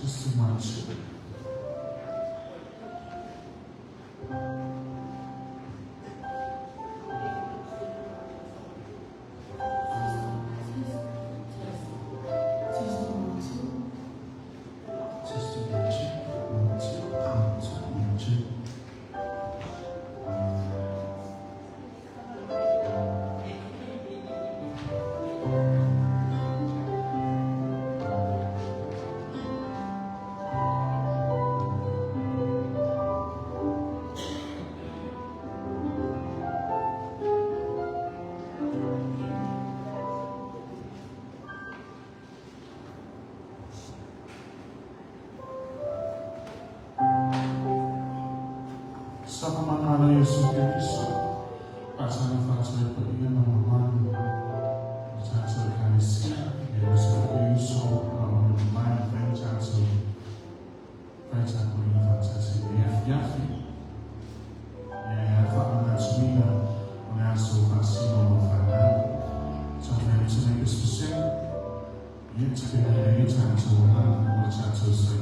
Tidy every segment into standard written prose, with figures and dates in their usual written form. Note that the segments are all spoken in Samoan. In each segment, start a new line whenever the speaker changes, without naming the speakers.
Testing 1, 2.
Testing 1, 2.
Testing 1, 2. 1, 2. 1, 2. 1, 2. Sa kamangalo Yesu Kristo, pasana fasa pa iya mamaman, sa sa kanisia, Yesu Kristo, ang mai venjanso, venjanso ko iya fasa si yafi. Ya fa anasmina, anaso fasino fana. Så kan vi sådan ikke specielt, indtil det er tato, og tato sa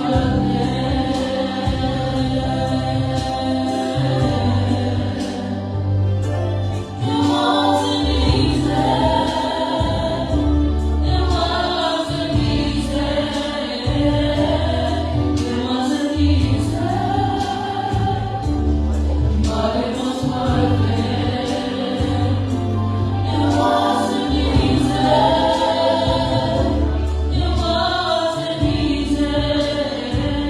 worth it. It wasn't easy. It wasn't easy. It wasn't easy, but it was worth it. It wasn't easy. It wasn't easy.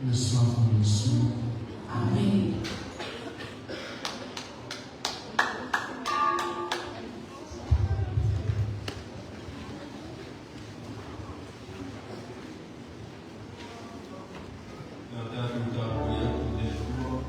Le suafa o Iesu.
Amene.
Na tatou tapuai atu i le Atua,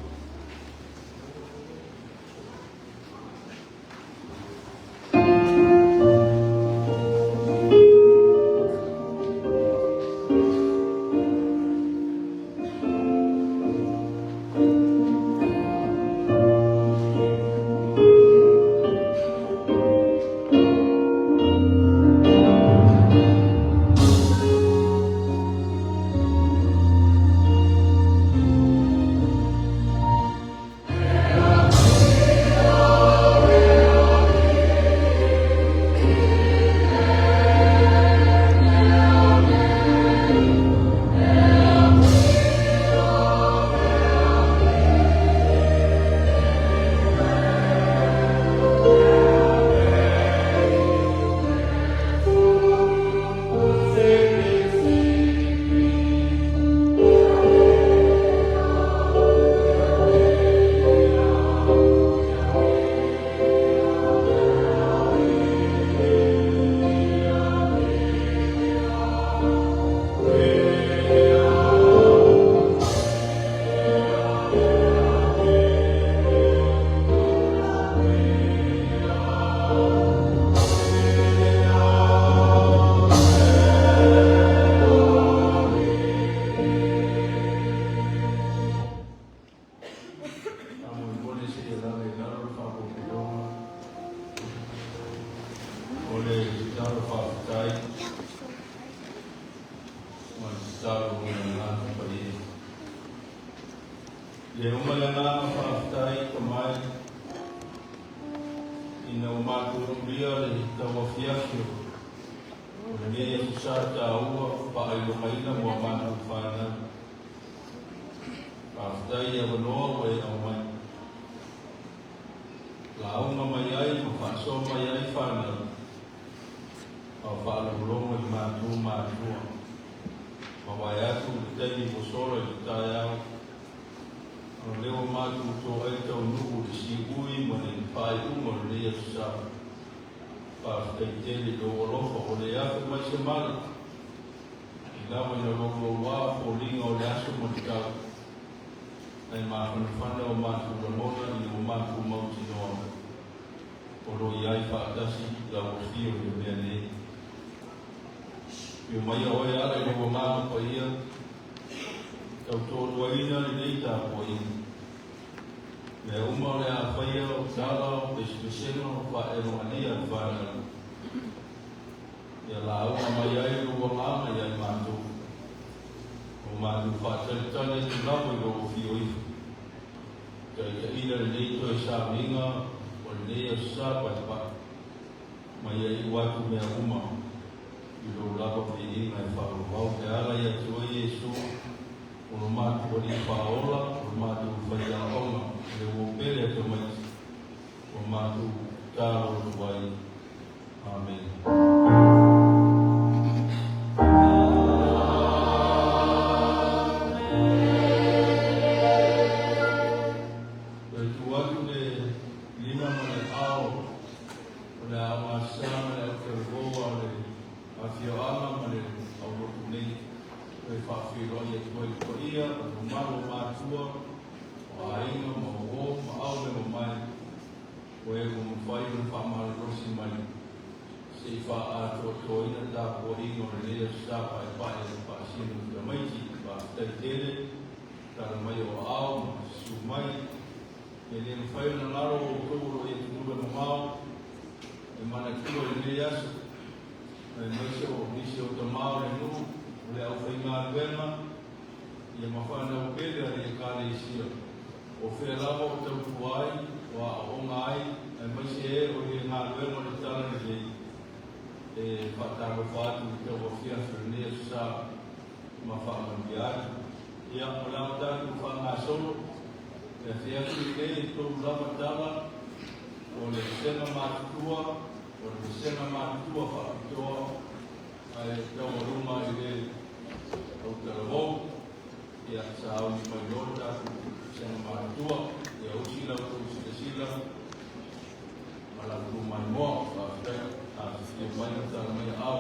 Faamolemole se i alaga i lalo le faapopotoga o le tatalo faafetai ma le tatalo mo le Agaga Paia. Le uma le agaga faafetai tamai ina ua matou aulia le tauafiafi o lenei aso sa taua faailogaina mo a matou fanau. Faafetai i avanoa ua e aumai. Lauga mai ai ma faasoa mai ai fanau a o faalogologo i matou matua. Mavae atu le taimi ua sola i le taeao, a o lea ua matou toai taunuu i le siui ma le faaiuga o lenei aso sa. Faafetai tele i lou alofa ua le afe mai se mala. I lava ina louloua foliga o le aso ma le tau, ae mafanafana o matou lagona ina ua matou mautinoa o lo o i ai faatasi lau afio i le mea nei. Afio maia oe e ala i lou Agaga Paia, tautoaluaina lenei tapuaiga. Mea uma o le a faia o tala, o pesepesega, o faaelogalia a le fanau. Ia lauga mai ai lou agaga ia i matou. Ua matou faatalitali atu lava i lou afio ifo. Taitaiina lenei toe sauniga o lenei aso sa paepae, ma ia iu atu mea uma i lou lava viiga e faaauau e ala ia te oe Iesu, o lo matou Alii Faaola, o lo matou Faiaoga, le uo pele a tamaiti, ua matou tatalo atu ai. Amene. Toe tuu atu le lima ma le ao o le aoga sa ma le autalavou a o le afioaga ma le aulotu nei. Toe faafeiloai atu ai le paia o le mamalu o matua, o aiga ma uo ma ao le mamae o e ua mafai ona faamalolosi mai se i faaatoatoaina tapuaiga o lenei aso sa paepae e faasino i tamaiti. Faafetai tele tala mai o aao ma susu mai. E le mafai ona galo outou o lo o i atunuu e mamao e manatua i lenei aso, aemaise o nisi o tama o le nuu, o le aufaigaluega, ia ma fanau pele a le Ekalesia. O fea lava o tautua ai, o aoaoga ai, aemaise e o i le galuega o le Tala Lelei, e faatalofa atu i le tauafiafi o lenei aso sa ma faamanuia atu. Ia, o le a tatou faagasolo le afiafi lenei e tolu lava tala, o le vasega matutua, o le vasega matutua faapitoa, ae taualuma i le autalavou. Ia, sauni mai loa le tatou vasega matutua. Ia usi la outou silasila ma la outou maimoa. Faafetai. Afifio mai ma tala mai aao.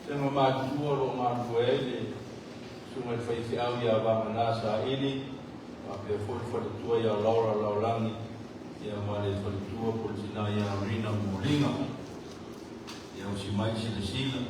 Vasega matutua o lo o galulue ai le susuga i le faifeau ia Vagana Saili, faapea foi le faletua ia Laura Laolagi, ia ma le faletua po o le tina ia Rina Moliga. Ia usi mai silasila.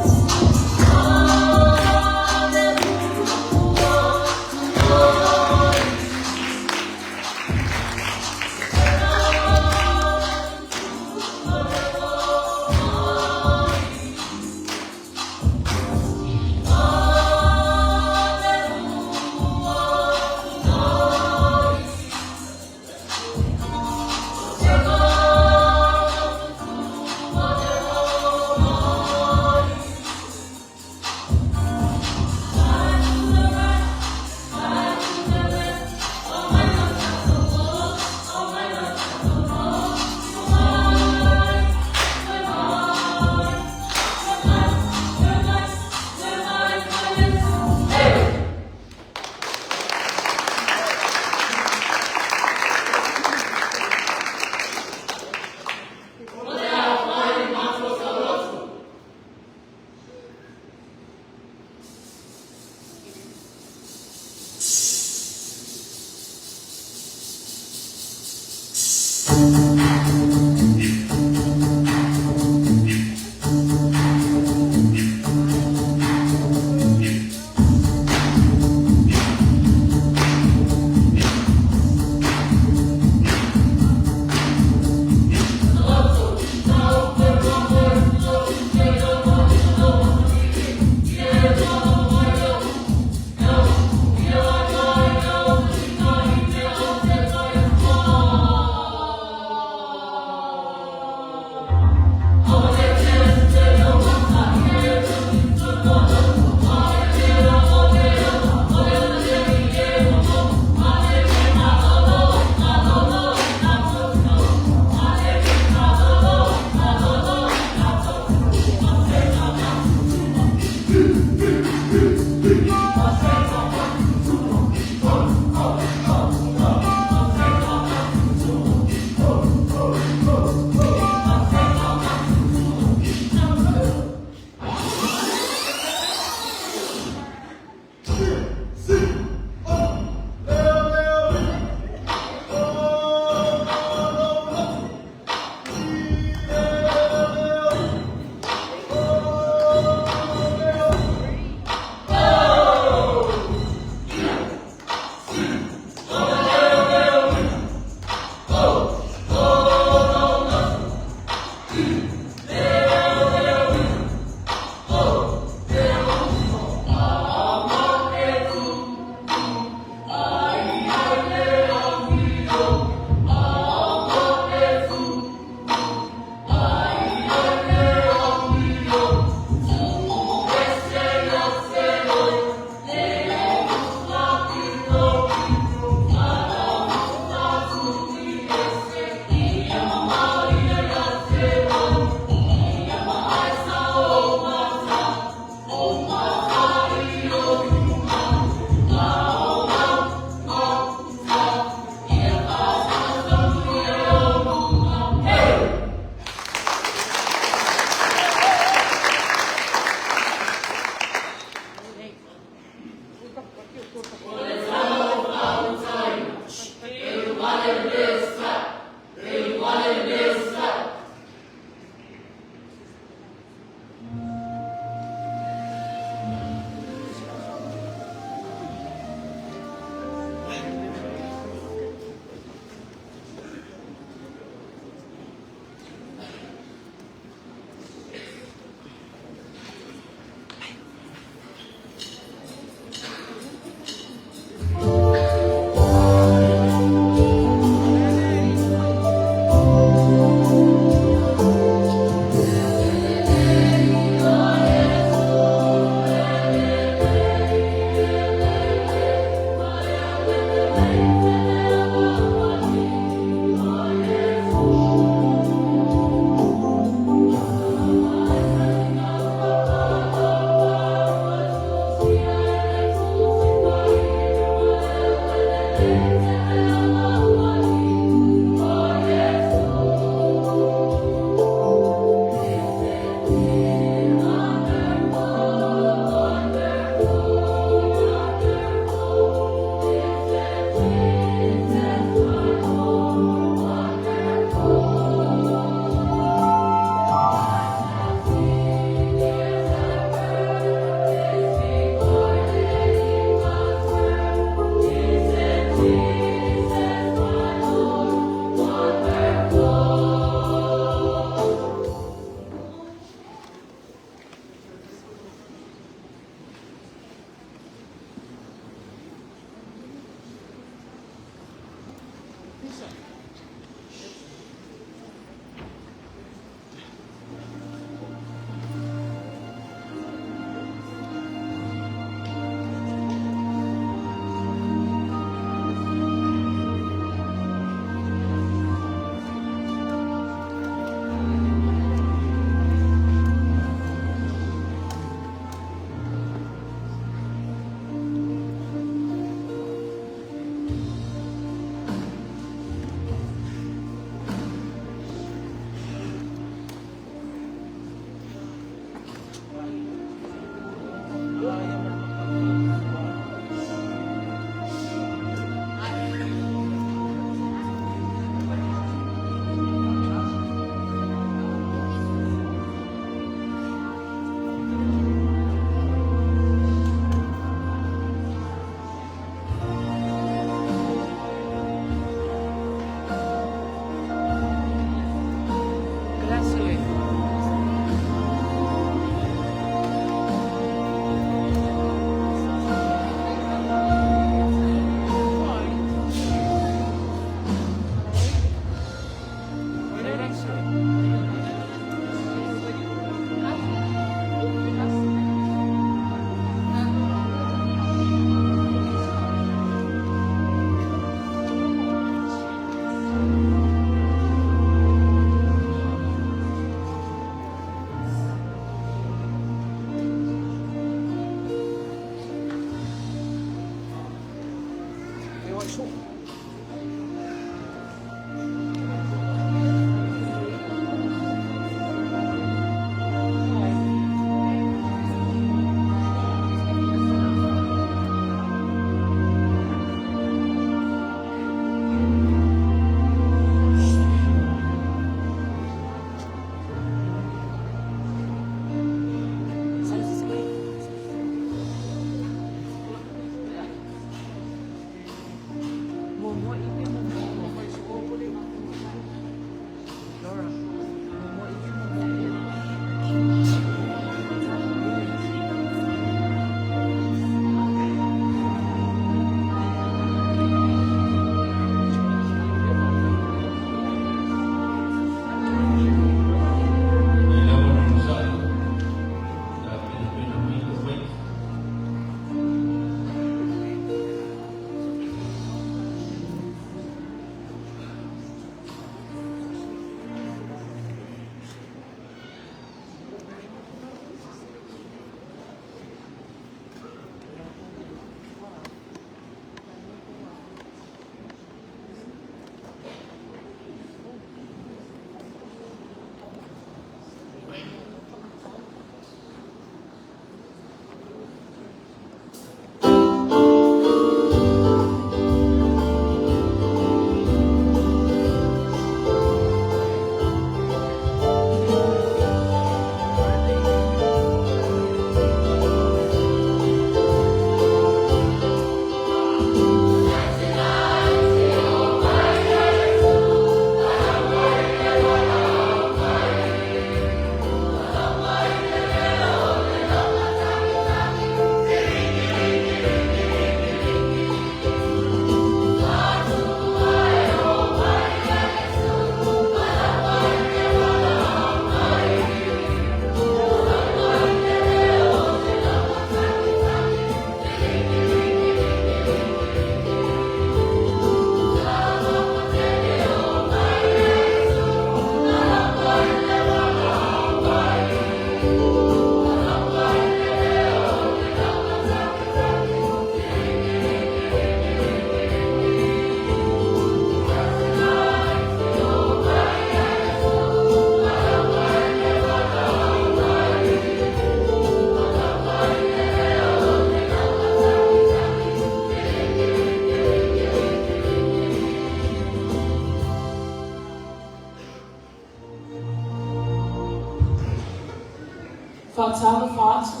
Faatalofa atu,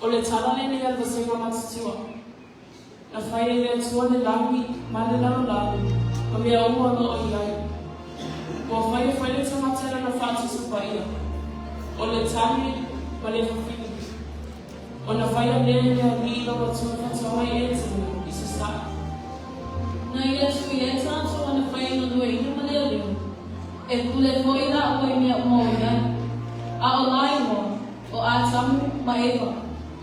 o le tala lenei a le Vasega Matutua. Na fai e le Atua le lagi ma le lalolagi ma mea uma o lo o i ai. Ua fai e fai le tagata i lana faatusa paia, o le tane ma le fafine. Ona faia lea e le Alii lau Atua faatoaga i Etene i Sasae.
Na ia tui ai tatou ana fai e galueaiina ma leoleo, e pule foi lāua i mea uma o i ai. A o lāua, o Atamu ma Eva,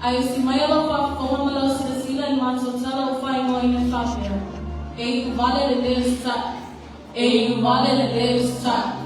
a e usi mai a lau faafofoga ma lau silasila i le matou tala ua faaigoaina e faapea, E iu vale le lē usitai. E iu vale le lē usitai.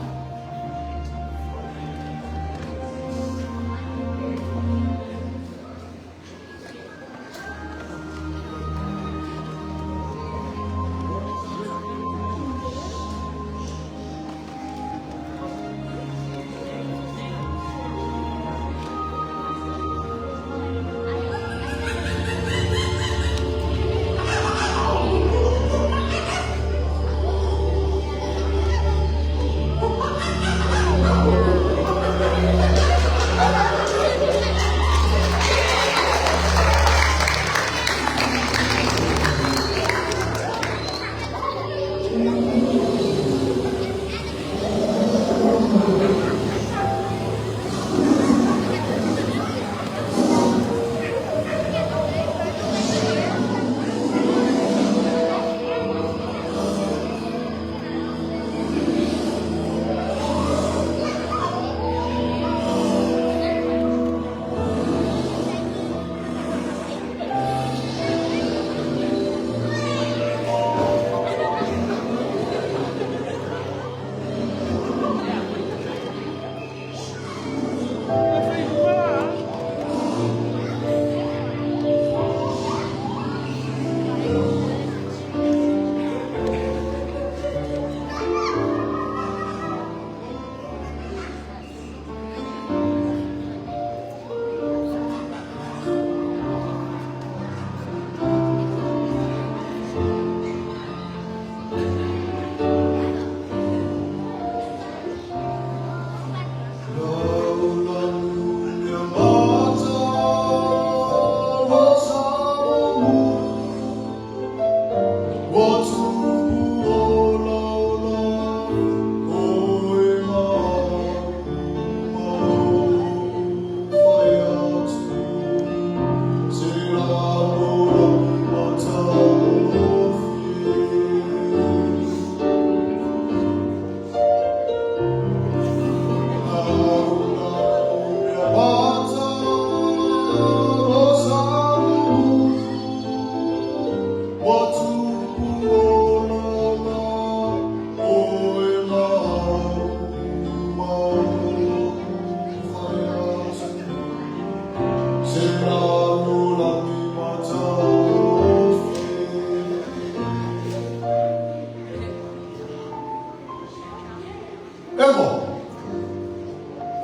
Eva,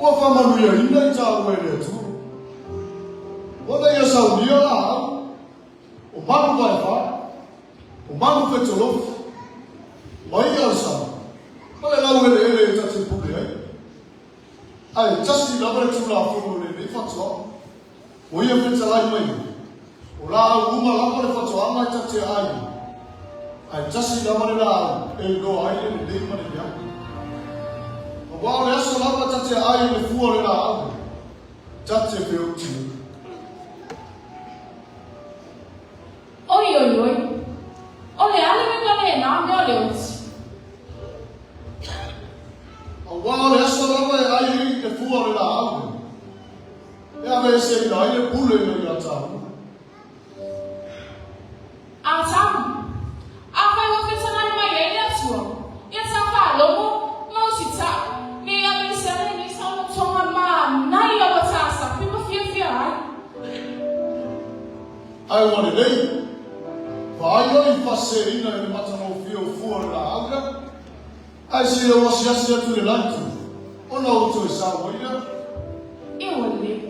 ua faamanuiaina i tāua e le Atua. Ona ia saunia laau, o malu vaevae, o malu fetolofi, ma i'a o le sami, ma le laueleele e ta te pule ai. Ae tasi lava le tulafono o lenei fatoaga, ua ia fetalai mai ai, o laau uma lava le fatoaga e ta te aai ai, ae tasi lava le laau e iloa ai le lelei ma le leaga. Aua o le aso lava ta te aai ai le fua o le laau lea, ta te feoti ai.
Oi, oi, oi! O le a le uiga lena mea o le oti?
Aua o le aso lava e ai ai le fua o le laau lea, e aveeseina ai le pule mai ia tāua.
Atamu, Afai ua fetalai mai ai le Atua, ia ta faalogo ma usitaʻi, ne i aveesea lenei saolotoga manaia ua ta sapi ma fiafia ai.
Ae ua lelei, vaai oe i faaseseina i le matagofie o fua o le laau lea, ae se i ou asiasi atu i le la itu, ona ou toe sao ai lea.
E ua lelei.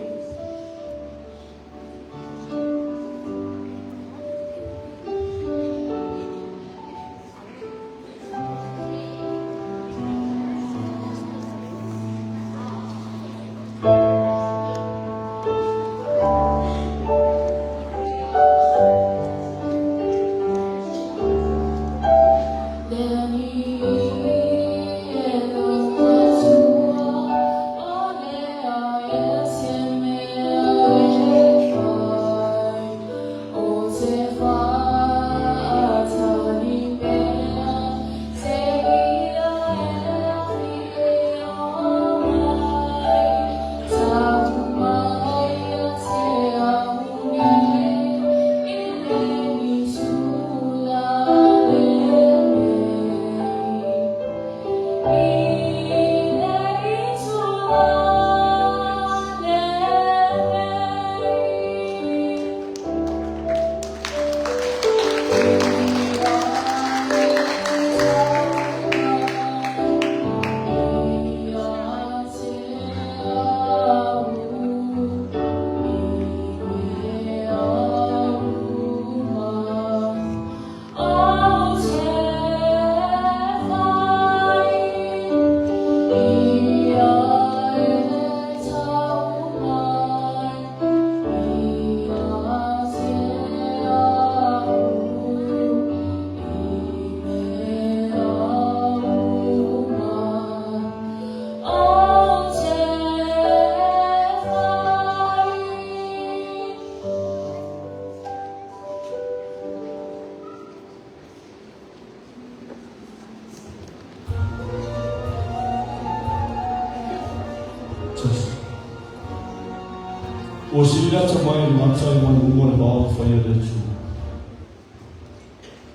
Ua sili le atamai o le gata i manu uma o le vao na faia e le Atua.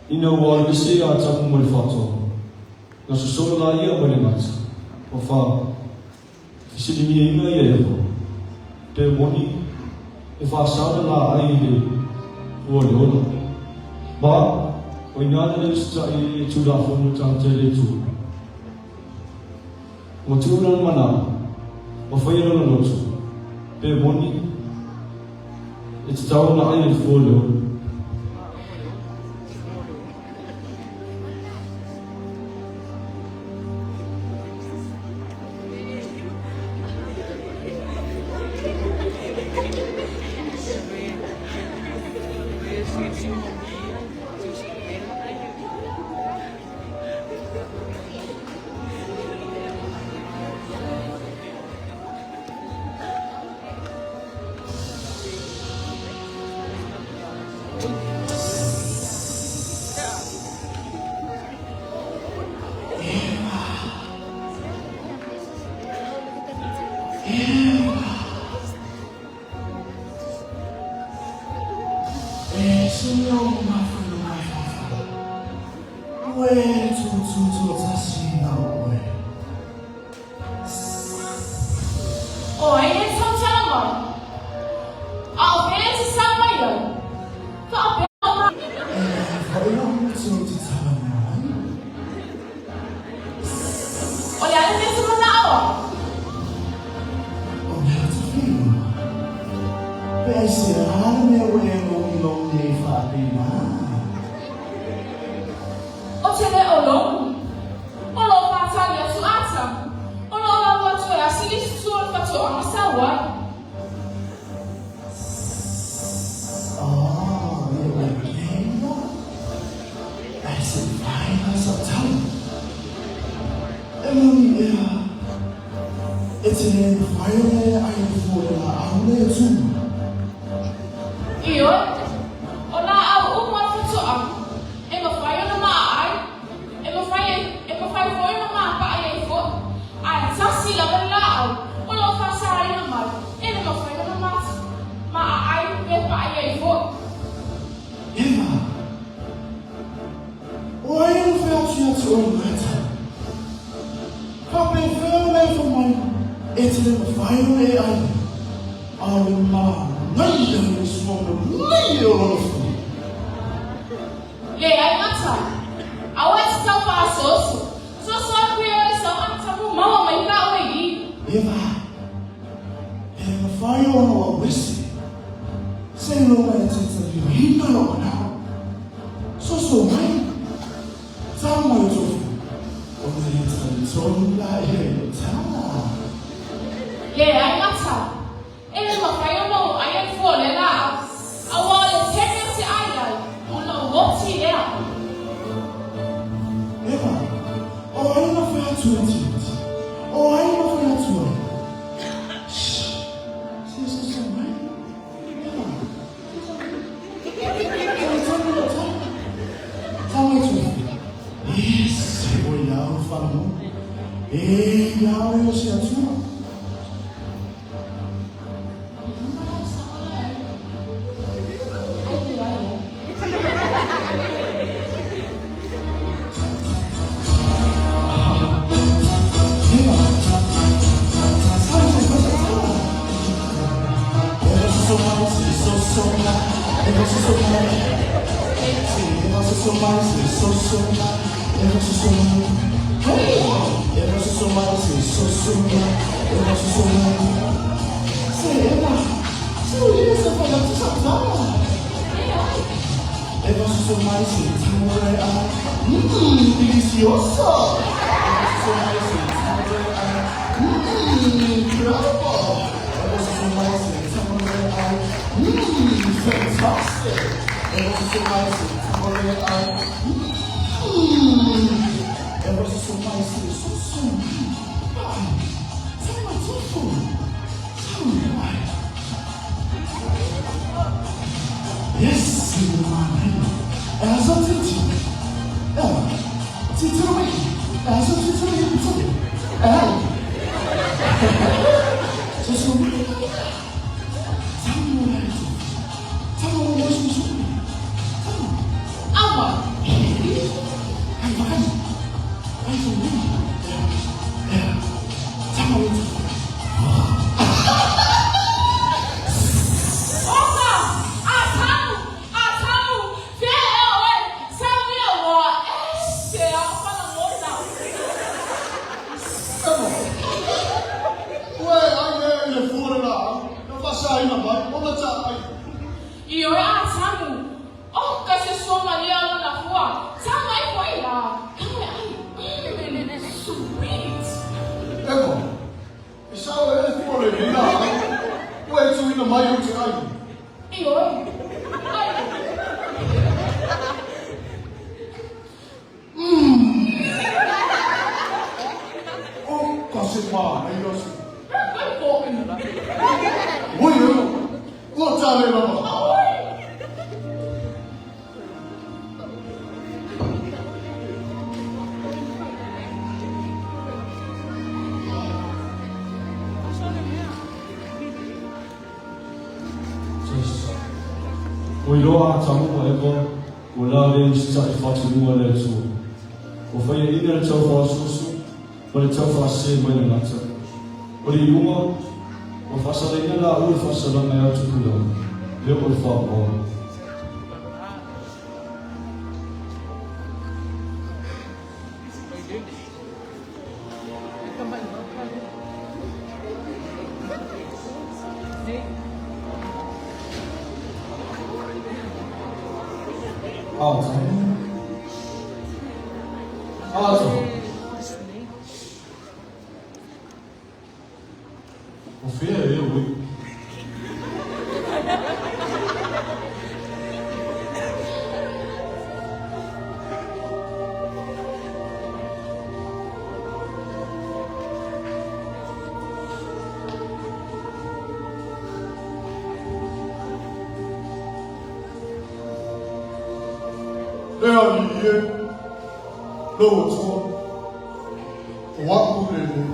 Ina ua alu ese ia Atamu mai le faatoaga, na sosolo laia mai le gata, ma fa fesiligiaina ia Eva, pe moni e faasa ona la ai i le fua o le ola. Ma, o ina na le usitai ai i le Tulafono tagata i le Atua. Ua tuu lona manao, ma faia lona loto, pe moni e tatau ona ai i le fua o le ola.
E se mea o mafai o mafaufau. Ue tūtū tasi na oe.
O ai e tautala mai? A o fea e te sau mai ai? Faapea o ma.
E whai o te o te tala mai.
O le a le mea e te manao ai?
O mea te whiua. Pe ai se a le mea ua e logilogi ai faapena.
O te le o logi. O lo o faatali atu Atamu. O lo o alu atu e asi i tua o le fatoaga sau ai.
Oh, ia ua lelei. Ai se vai la sa tala. E moni ea, e te le mawhai o le ai le fua le la au le Atua.
Ioe, o laau uma o le fatoaga, e mafai ona maaai, e mafai ai, e mafai foi ona maapaai ai foi, ae tasi lava le laau o lo o faasaina mai, e le mafai ona maaai pe paai ai foi.
Eva, o ai na fai atu ia te oe Mareta? Faapefea ona e fai mai, e te le mafai ona e ai, a o le manaia o le suaga lelei o lona fua.
Leai gata, aua e te tau faasoso, soso atu ia i sau atamu maua mai ka oe i.
Eva, e le mafai ona ou ese, seiloga e te talioina lou manao. Soso mai, tau mai o tofu, ona e talitonu laia i lou tala.
Leai gata, e le mafai ona ou ai ai fua o lea laau, aua o le taimi ou te ai ai, ona ou oti lea.
Eva, o ai na fai atu e Timoti? O ai na fai atu ai? Shh! Se soso mai. Eva, soso mai. Talitonu lou tala. Tau mai tofu. Ese o iau falamoa. E iau e o se Atua. Eva, sau se fai sau tala. Eva soso mai, se soso mai. Eva soso mai. Se Eva soso mai, se soso mai. Eva soso mai. Hey! Eva soso mai, se soso mai. Eva soso mai. Se Eva, se o ia se fai atu sau tala. Eva soso mai, se tamore ai. Delicioso. Eva soso mai, se tamore ai. Incredible. Eva soso mai, se tamore ai. Fantastic. Eva soso mai, se tamore ai. Eva soso mai, se soso mai. Tau mai tofu. Tau mai. Yes, manaia. E aso titi. Eva, titiro mai. E aso titiro mai titi. E. Soso mai. Tau ta ai.
Ioe Atamu, oka se sua malia o lona fua, ta mai foi la, tau e ai, sweet.
Eva, e sao ea le fua o lenei laau ua e tuuina mai ou te ai?
Ioe, ai.
Oka se manaia se.
Vai foi.
Oi Eva, ua tale lava.
Jesus. Ua iloa Atamu ma Eva ua la le usitai i faatonuga a le Atua. Ua faiaina le taufaasuasu ma le taufaasese mai le gata. O le iuga, ua faasalaina laua i le faasalaga e ao tupulaga, lea o le faaoaoga. Atamu. Atamu. O fea ea oe?
Le Alii e, lou Atua, o a'u lenei.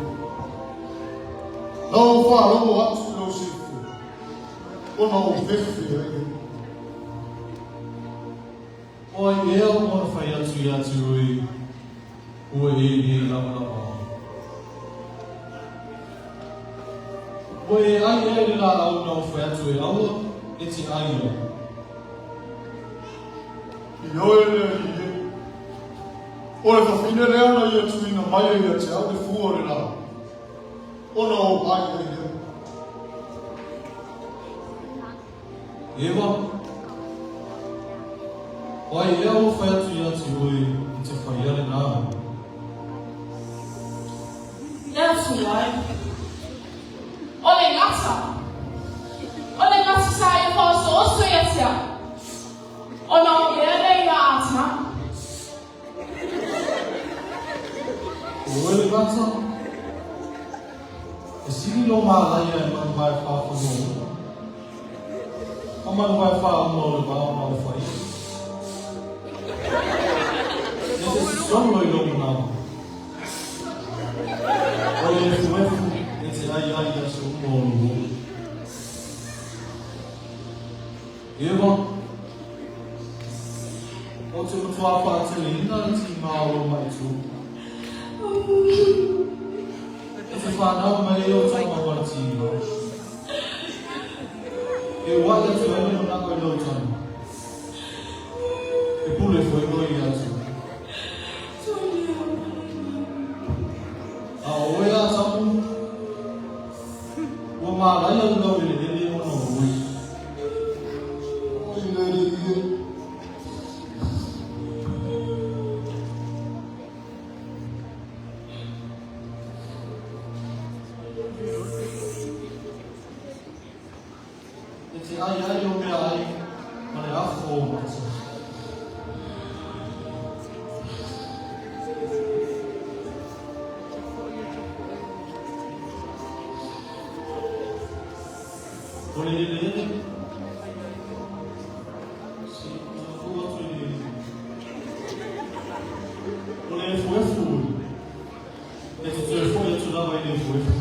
Na ou faalogo atu i lou silafia, ona ou fefe ai lea.
O ai ea ua na fai atu iā te oe, ua e nei lamalama ai? Ua e ai ea i le laau na ou fai atu e aua e te ai ai?
Ioe le Alii e, o le fafine lea na ia tuuina mai ai ia te au le fua o le laau, ona ou ai ai lea.
Eva, o ai ea ua fai atu ia te oe e te faia lenā mea?
Le Atua e. O le gata. O le gata sa ia faaosooso ia te au, ona ou ea lea iā Atamu.
O oe le gata, e sili lou mālaia i manu vaefa fanua uma, ma manu vaefa uma o le vao ma le faia. E te solo i lou manawa. O le efuefu e te ai ai i aso uma o lou ola. Eva, ou te matua faateleina le timā o lou maʻitu. E te whanau mai ai ou tama ma le timā. E uaʻi atu ai le manaʻo i lou tama. E pule foi oe ia te oe. A o oe Atamu, ua mālaia le laueleele ona o oe.
Oi le Alii e.
E te ai ai o mea ai ma le afo o mata. O le eleele, se i tuu atu i le O le efuefu, e te toe foi atu lava i le efuefu.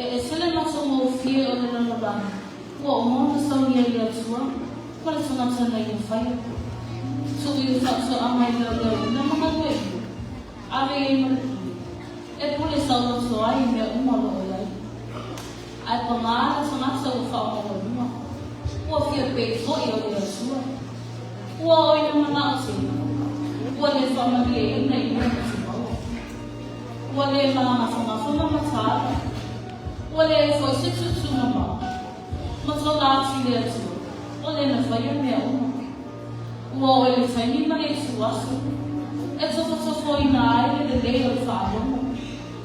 E ese le matagofie o le lalolagi ua uma ona saunia i le Atua ma le tagata na ia faia. Tuu i le faatoaga e leoleoina ma galueaiina, ave i ai ma le pule, e pule saoloto ai i mea uma o lo o i ai. Ae paga le tagata ua faamaualuga, ua fia pei foi o le Atua. Ua oo ina manao tele, ua le faamalieina i mea na te maua. Ua le magafagafa ma mataala, ua leai foi se tūtū mamao, ma taula atu i le Atua, o le na faia mea uma. Ua oo i le taimi ma le ituaso, e tofotofoina ai le lelei o le faalogo,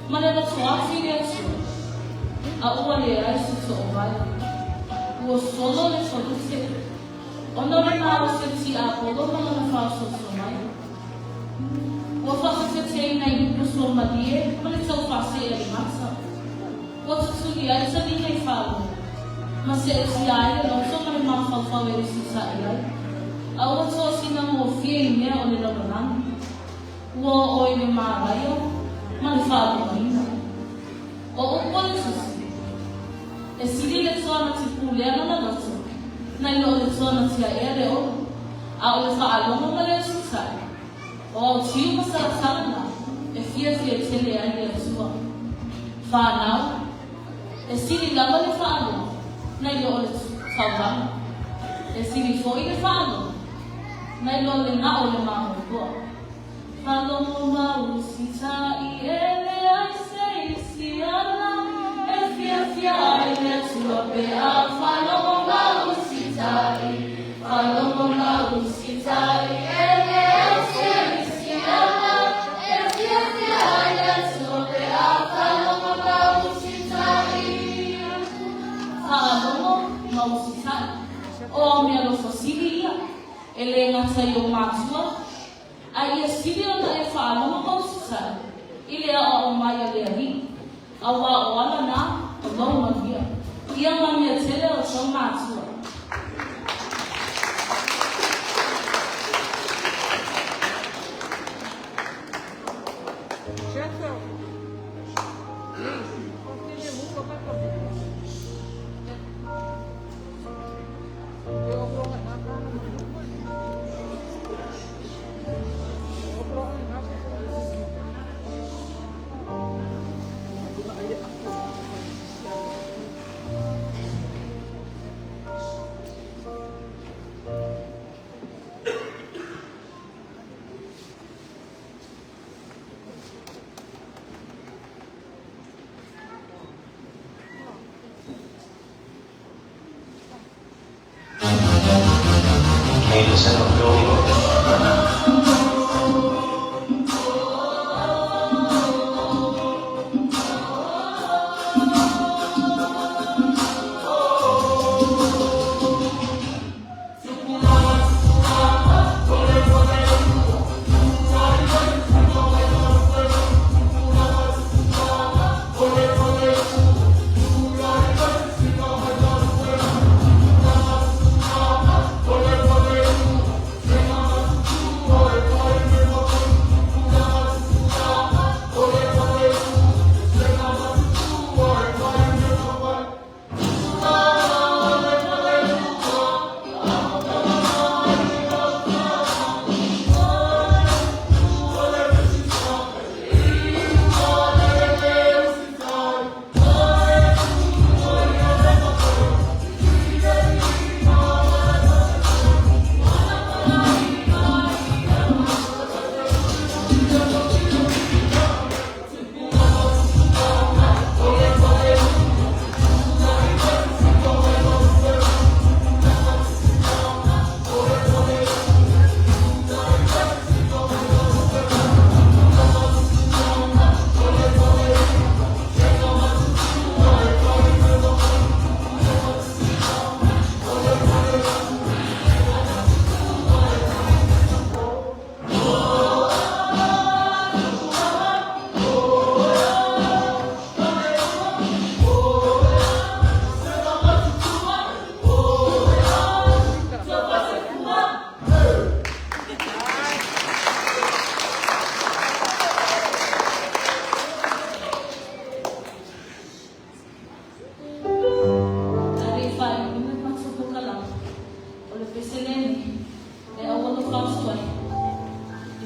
ma le loto atu i le Atua, a ua leai se toovae. Ua solo le falute, ona o le malosi o le tiapolo ma lona faaososo mai. Ua faafeteteina i upu suamalie ma le taufaasee a le mata. Ua tutuli ai taliga i faalua, ma seetia ai le loto ma le mafaufau e usitai ai, a ua tosina gofie i mea o le lalolagi. Ua oo i le malaia ma le faalumaina. O upu a le Tusi, E sili le toa na te pulea lona loto, nai lo o le toa na te aʻea le olo, a o le faalogo ma le usitai, o autiu ma salasala na e fiafia tele ai le Atua. Whānau, E sili lava le faalogo nai lo o le taulaga. E sili foi le faalogo nai lo le gao o le mamoe. Faalogo ma usitai e leai se isi ala e fiafia ai le Atua pe a faalogo ma usitai. Faalogo ma usitai e leai se isi ala e fiafia ai le Atua pe a faalogo ma usitai. Faalogo ma usitai. O meaalofa sili ia, e le gata i ou matua, a ia sili ona e faalogo ma usitai i le aoao mai a le Alii, auā o ala na o lou manuia. Ia manuia tele outou matua.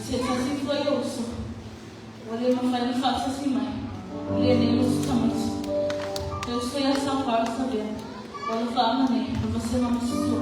Se tasi foi o uso, ua le mafai ona faatasi mai i lenei lotu tamaiti. Le uso ia Safara Savea, o alofaaga nei o Vasega Matutua.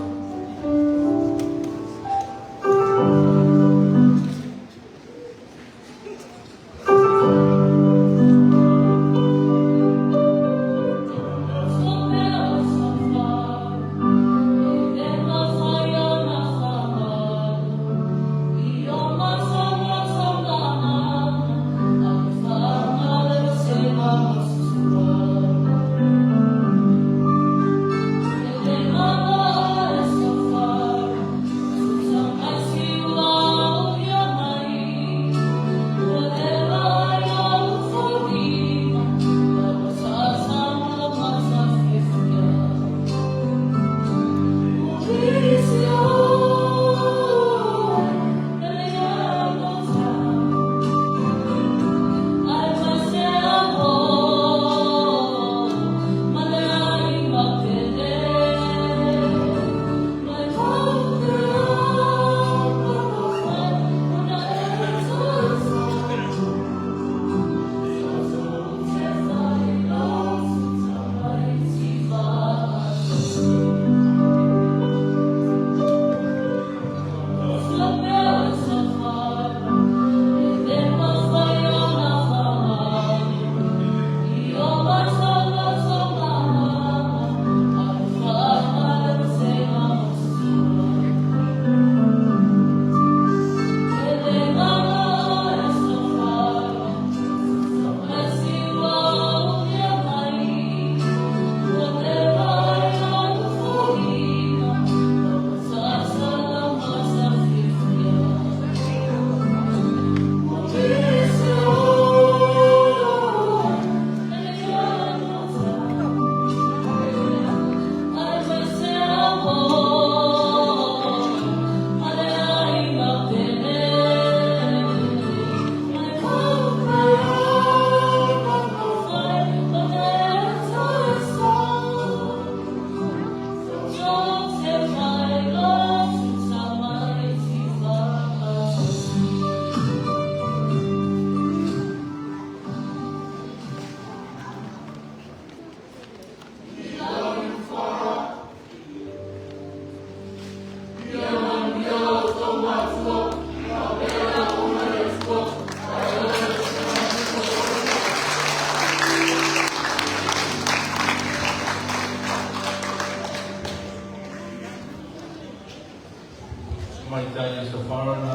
Tamaitai Safara na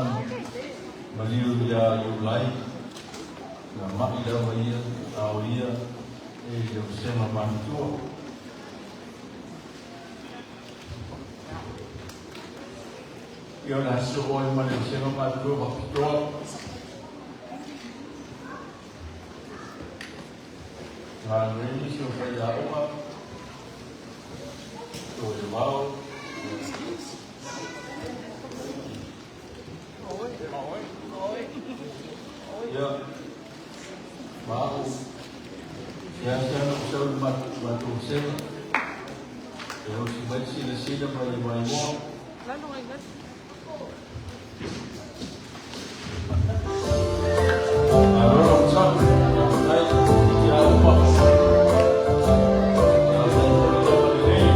maliu ia Iulai, na ma'i lava ia, a o ia e le vasega matutua. Ia o le a sosoo ai ma le vasega matutua faapitoa. Galulue nisi o faiaoga, Toevao. Ia, ma au, seasea ona ou sau i le matou vasega, e osi mai le silasila ma le maimoa. Malo le onosai, faafetai i a uma. Faafetai foi le lava lelei.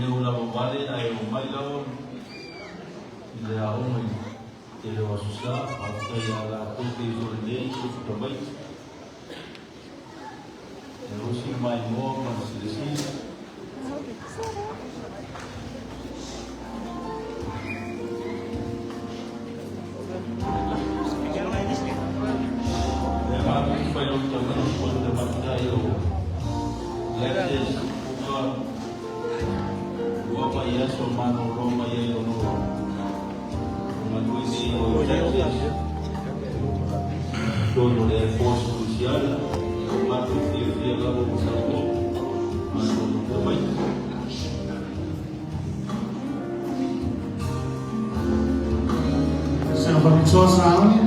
le o lava vale ae omai lava i le aoga i le tele o Aso Sa. Faafetai ia latou te ifo lelei i se tamaiti. E osi le maimoa ma le silasila. E matou te failauina foi le tamaitai o Gladys Uka ua mai aso malolo mai ai ona o galue nei o Texas totonu o le Air Force Louisiana. O matou fiafia lava ua saunoa matou tamaiti.
Se faapitoa sauni.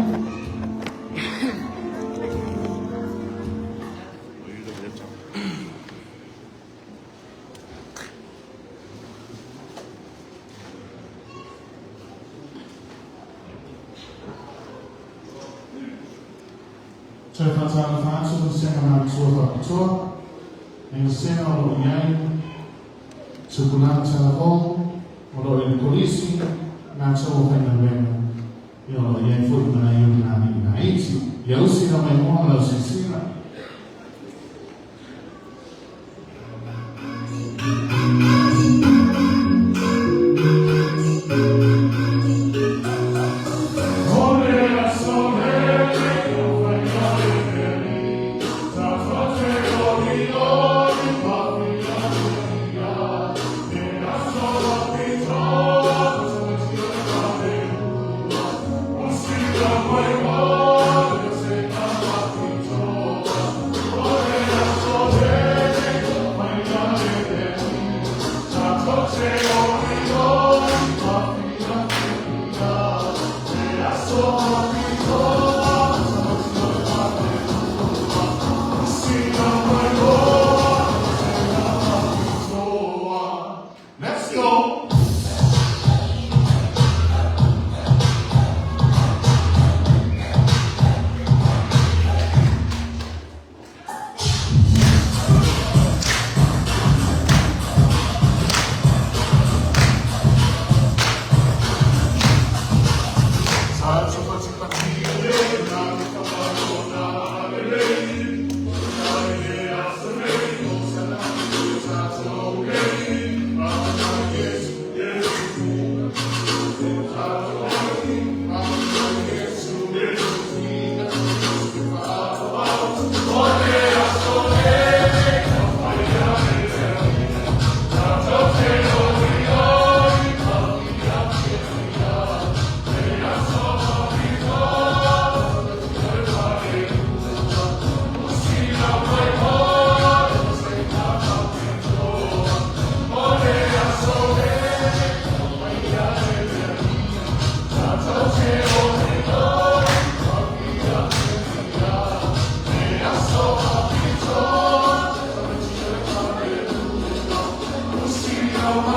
Toe faatalofa atu i sega matua faapitoa, i le sega o lo o i ai Tupulaga Talavou, o lo o i le Kolisi, latou o faigaluega, ia o lo o i ai foi ma nai ou nani laiti. Ia usi la maimoa ma lau silasila.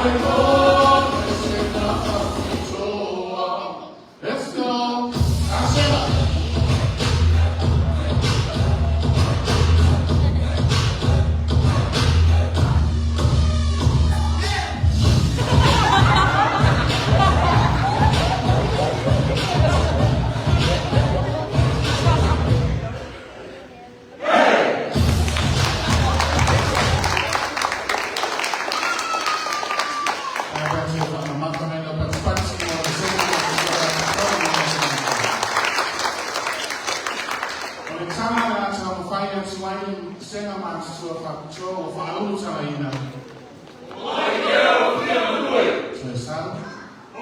Let's go! Let's go! Asela! O le taga le a taumafai atu ai le sega matutua faapitoa ua faaulutalaina. Toe sau. O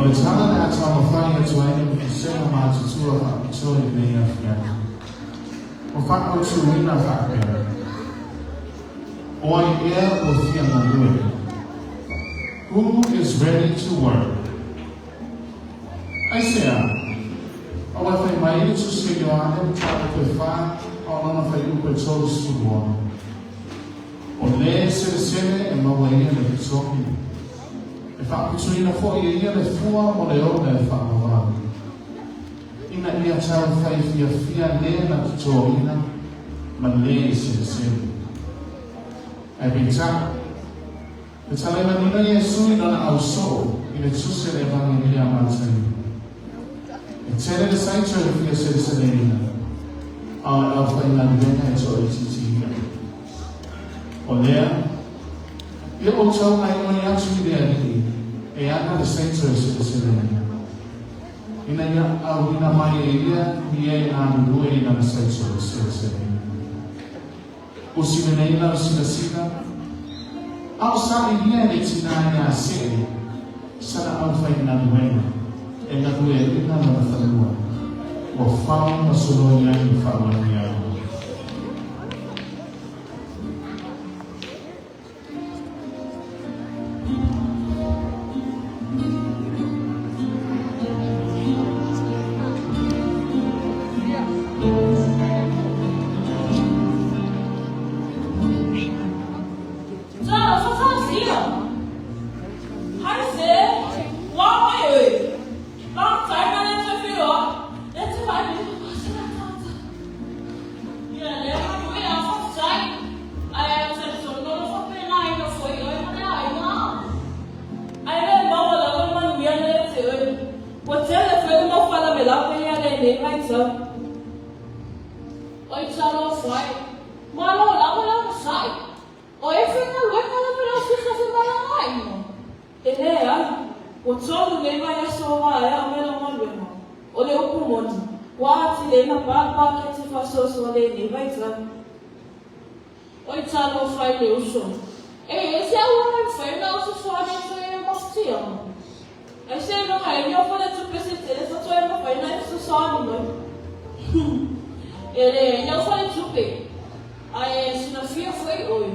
le taga le a taumafai atu ai le sega matutua faapitoa i lenei afiafi. Ua faamautuina faapea. O ai ea ua fia galue? Who is ready to work? Aisea? Aua fai mai le tusi a Ioane mataupu e 4 a o lona fuaiupu e 36. O le selesele e maua ia le totogi. E faapitoina foi e ia le fua o le ola e faavavau, ina ia taumafai fiafia le na totoina ma le selesele. Ae peitai, fetalai manino Iesu i lana ausoo i le tusi a le Evagelia a Mataio, E tele le saito e fia seleseleina, a o le aufaigaluega e toaitiiti ia. O lea, ia outou gaoioi atu i le Alii e ana le saito e seleseleina, ina ia auina mai e ia ni e galulue i lana saito e seleseleina. Usi lenei lau silasila, a o sailia e le tinā iā Se'e sana aufaigaluega e galueaiina lona fanua, ua fao ma soloi ai le faamanuiaga.
Ai le maua lava le manuia na ia te oe. Ua tele foi le mau faalavelave ia lenei vaitau. Oi talofa e, malo lava le onosai. O e faigaluega lava le ofisa femalagaaiga. E leai, ua tolu nei vaiaso o maea o mea galuega. O le upu moni, ua atili ai na pa le paketi faasoasoa lenei vaitau. Oi talofa i le uso. E i ai se auala e mafai ona ou fesoasoani atu ai i le mafatiaga? Ai seiloga e niofo le tupe se tele faatoa e mafai ona e fesoasoani mai. E leai lau faletupe, ae silafia foi oe,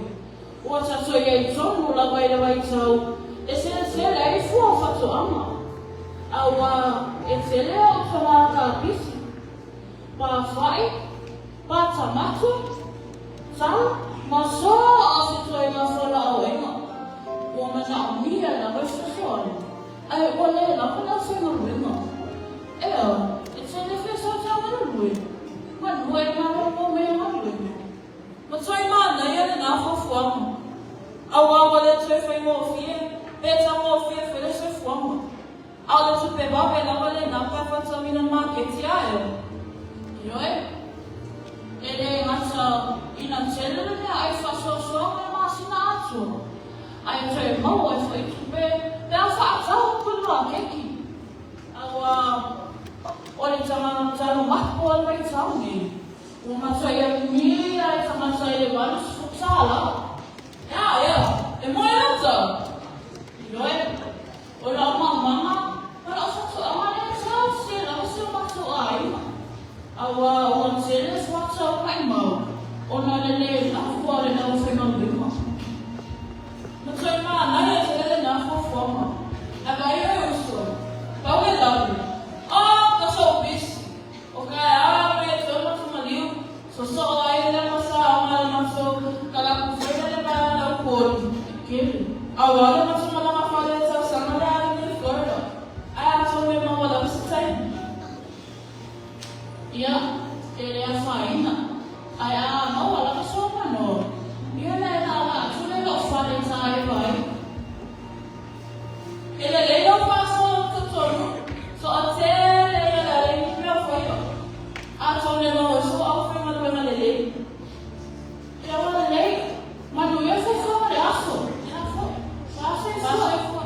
ua tatou i ai tonu lava i le vaitau e selesele ai fua o faatoaga, a ua e tele ou toga kapisi, pafa'i, Pātamatu, tala, ma so o se toega fualaauiga. Ua manaomia lava e fesoasoani, ae ua le lava le aufaigaluega. Ea, e tele feasaosa galulue, manu e malolo mai a galuega. Ma toe manaia lena fuafuaga, auā ua le toe faigofie pe taugofie foi le soifuaga. A o le tupe vave lava lena pe a faatauina i le maketi a ea? Ioe, e le gata ina tele le meaai faasoasoa ma le masina atoa, ae toe maua ai foi tupe pe a faatau atu i le maketi. Aua o le talo mapo a le vaitau nei, ua matuai amia e tagata i le $80. Ea, ea, e moe outou? Ioe. O lau maumaga ma lau faatoaga lea e tausia lava si o matou aiga. Aua ua tele le fuata o maimau ona o le lē lafo a le aufaigaluega. Na toe manaia tele lena fuafuaga. Ae vaai oe uso, pau e lave. Oh, ka sou bisi! O ka e a me e toe matamaliu, sosoo ai le lama sa o ma le matou ka laku foi le leva a le upoli, e kele. Aua le matou malaga fale tausaga le ali nei Florida, ae atonu e maua lava se taimi. Ia, e le afaina, ae a maua lava sou manoa, ia le lala atu le lou fale ta e vai. E lelei lau faasoa ma totonu, toatele ia le alai ni mea faia. Atonu e maua ai sou aufaigaluega lelei. Ia ua lelei, manuia fuafua ma le aso. Soifua.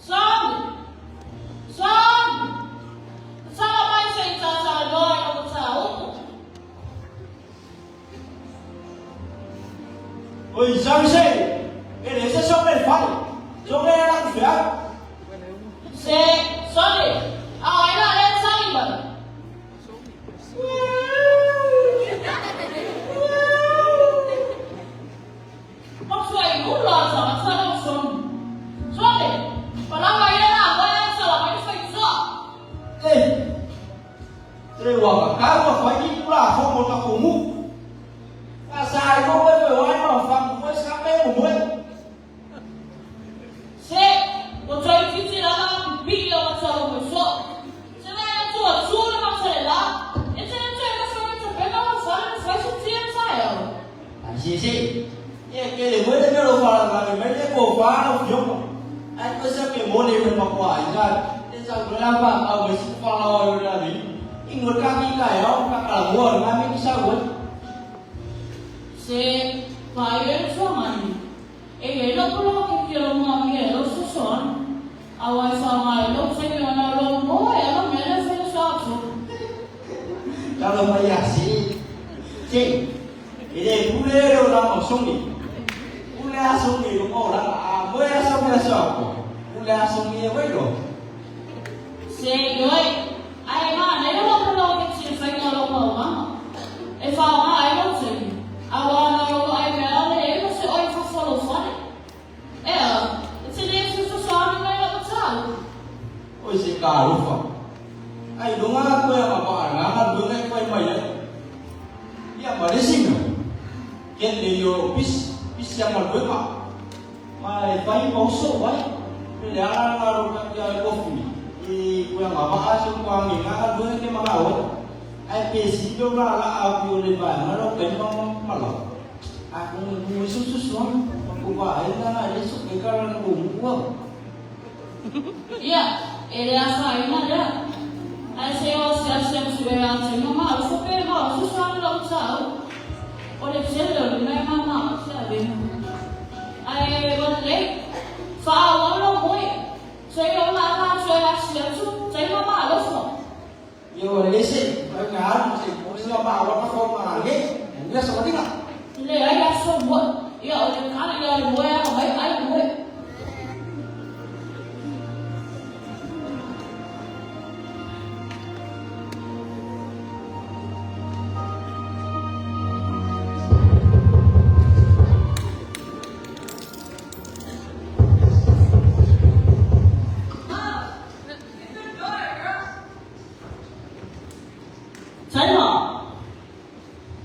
Sami! Sami! Tatala mai se i tātāloa i lau mataupu.
Oi Sami se, e le se so me fale. So me la ku fea.
Se, sole, a o ai la lea e tali mai?
Ua ka ua fai ni kula fo mo ta kumu. Ka sa ai mo we we wai ma fa mo sa me mo mo.
Se, o toi titi la ka pipi o ka talo mo so. Se na ya tu a tu le ma tele la. E te te ka so te pe ka fa le fa se ti e ta yo.
À si si. Ye ke le mo le lo fa la le me le ko fa lo fio mo. Ai ko sa ke mo le ma ko ai ja. Te sa ko la pa a we si fa la yo la ni. I ngo ka ki ka yo ka ka mo ma mi ki sa wo.
Se, pa yo e tua mani. E e lo ko lo ke ki lo ma mi e lo so so an. A wai fa mai lo se yo na lo mo e lo me le fe sa tu.
Ka lo ma ya si. Si. E le ku le lo la mo song ni. Ku le a song ni lo mo la a mo ya so me so ko. Ku le a song ni e we lo.
Se yo e ai ma ne lo ko lo ke ti fa yo lo mo ma. E fa ma ai lo se. A wa na lo ai me a le e se oi fa fa lo fa. E a e te le so so so an me lo ta.
Oi se ka lo fa. Ai lo nga ko ya ma ba nga nga lo ngai ko mai ya. Ya ma le sing. Ken le yo pis pis yang ma lo ma. Ma e fai mo so wai. Le ala nga ro ka ya ko fu. I ko ya ma ba a so ko ngi nga lo ke ma ga wo. Ai pe si lo la la a pi le ba ma ro ke ma ma lo. A ko mu su su su. Ko ba ai na na le su ke ka na ko mu ko.
Ia, e le asa ina lea. Ai se o se ase am sue a te mama, o fo pe ma o su sa lo ta o. O le tele o le mai mama se a ve. Ai o le fa o lo moi. Se o la la sue a se tu, te mama lo fo.
Yo le se, ai nga se ko se ma wa ka fo ma le. Ne sa wa dinga.
Le ai a so mo. Ia o le kana ia le moe a mai ai moe. Taima,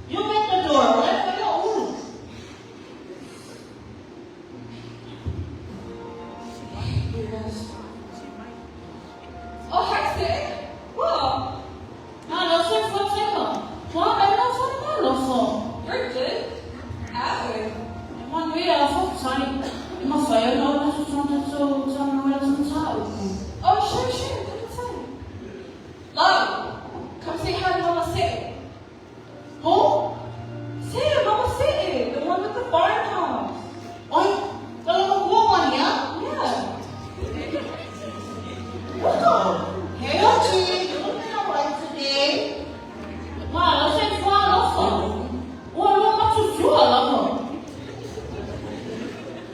you get the door, right? For your ulu.
Oh, hi, Sid. Whoa,
Na lo se fo teka. Wa ai lo fo ma lo fo.
you're good. Awe.
E ma nui a fo tai. E ma whai o na so so so so no e so sa o.
Oh, sure, sure. Come inside. Love, come say hi to Mama Sid.
Who?
Sid, Mama Sid, the one with the farmhouse.
Oi, kala ko mo niya?
Yeah.
Hey, Auntie, you looking all right today?
Ma lo se fo lo fo. Wa lo ma tu tu la fo.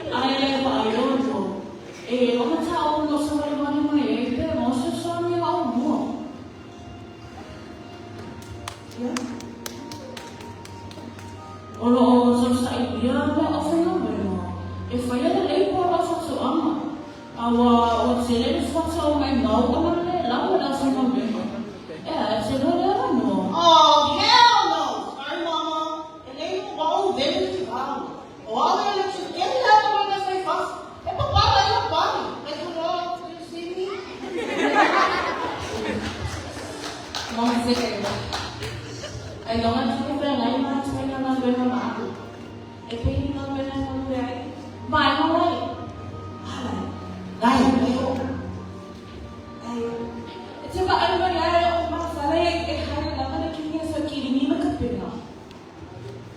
Ai le pa ai lo lo. E o ma ta o lo sa le ma ni mai e pe mo se sa ni a o mo. O lo o sa sa i ia le o fa no me mo. E fa ia le po la fa tu ama. A wa o te le fa ta o mai mau o le la o la fa no me mo. E a te lo le ra no.
Oh, hell no! Sorry, Mama. And they all very wrong. Oh, all the electric, get it out of my face. E papa, I love body. Like, hello, you see me?
Mama Sid, ai lo nga tu pe ngai ma tu na na le ma. E pe ni na le na le ai.
Mai mo lai.
Lai, lai, oh.
Ai, e te ba ai mo ai o ma sa le e hai la mana ki ni so ki ni ma ka pena.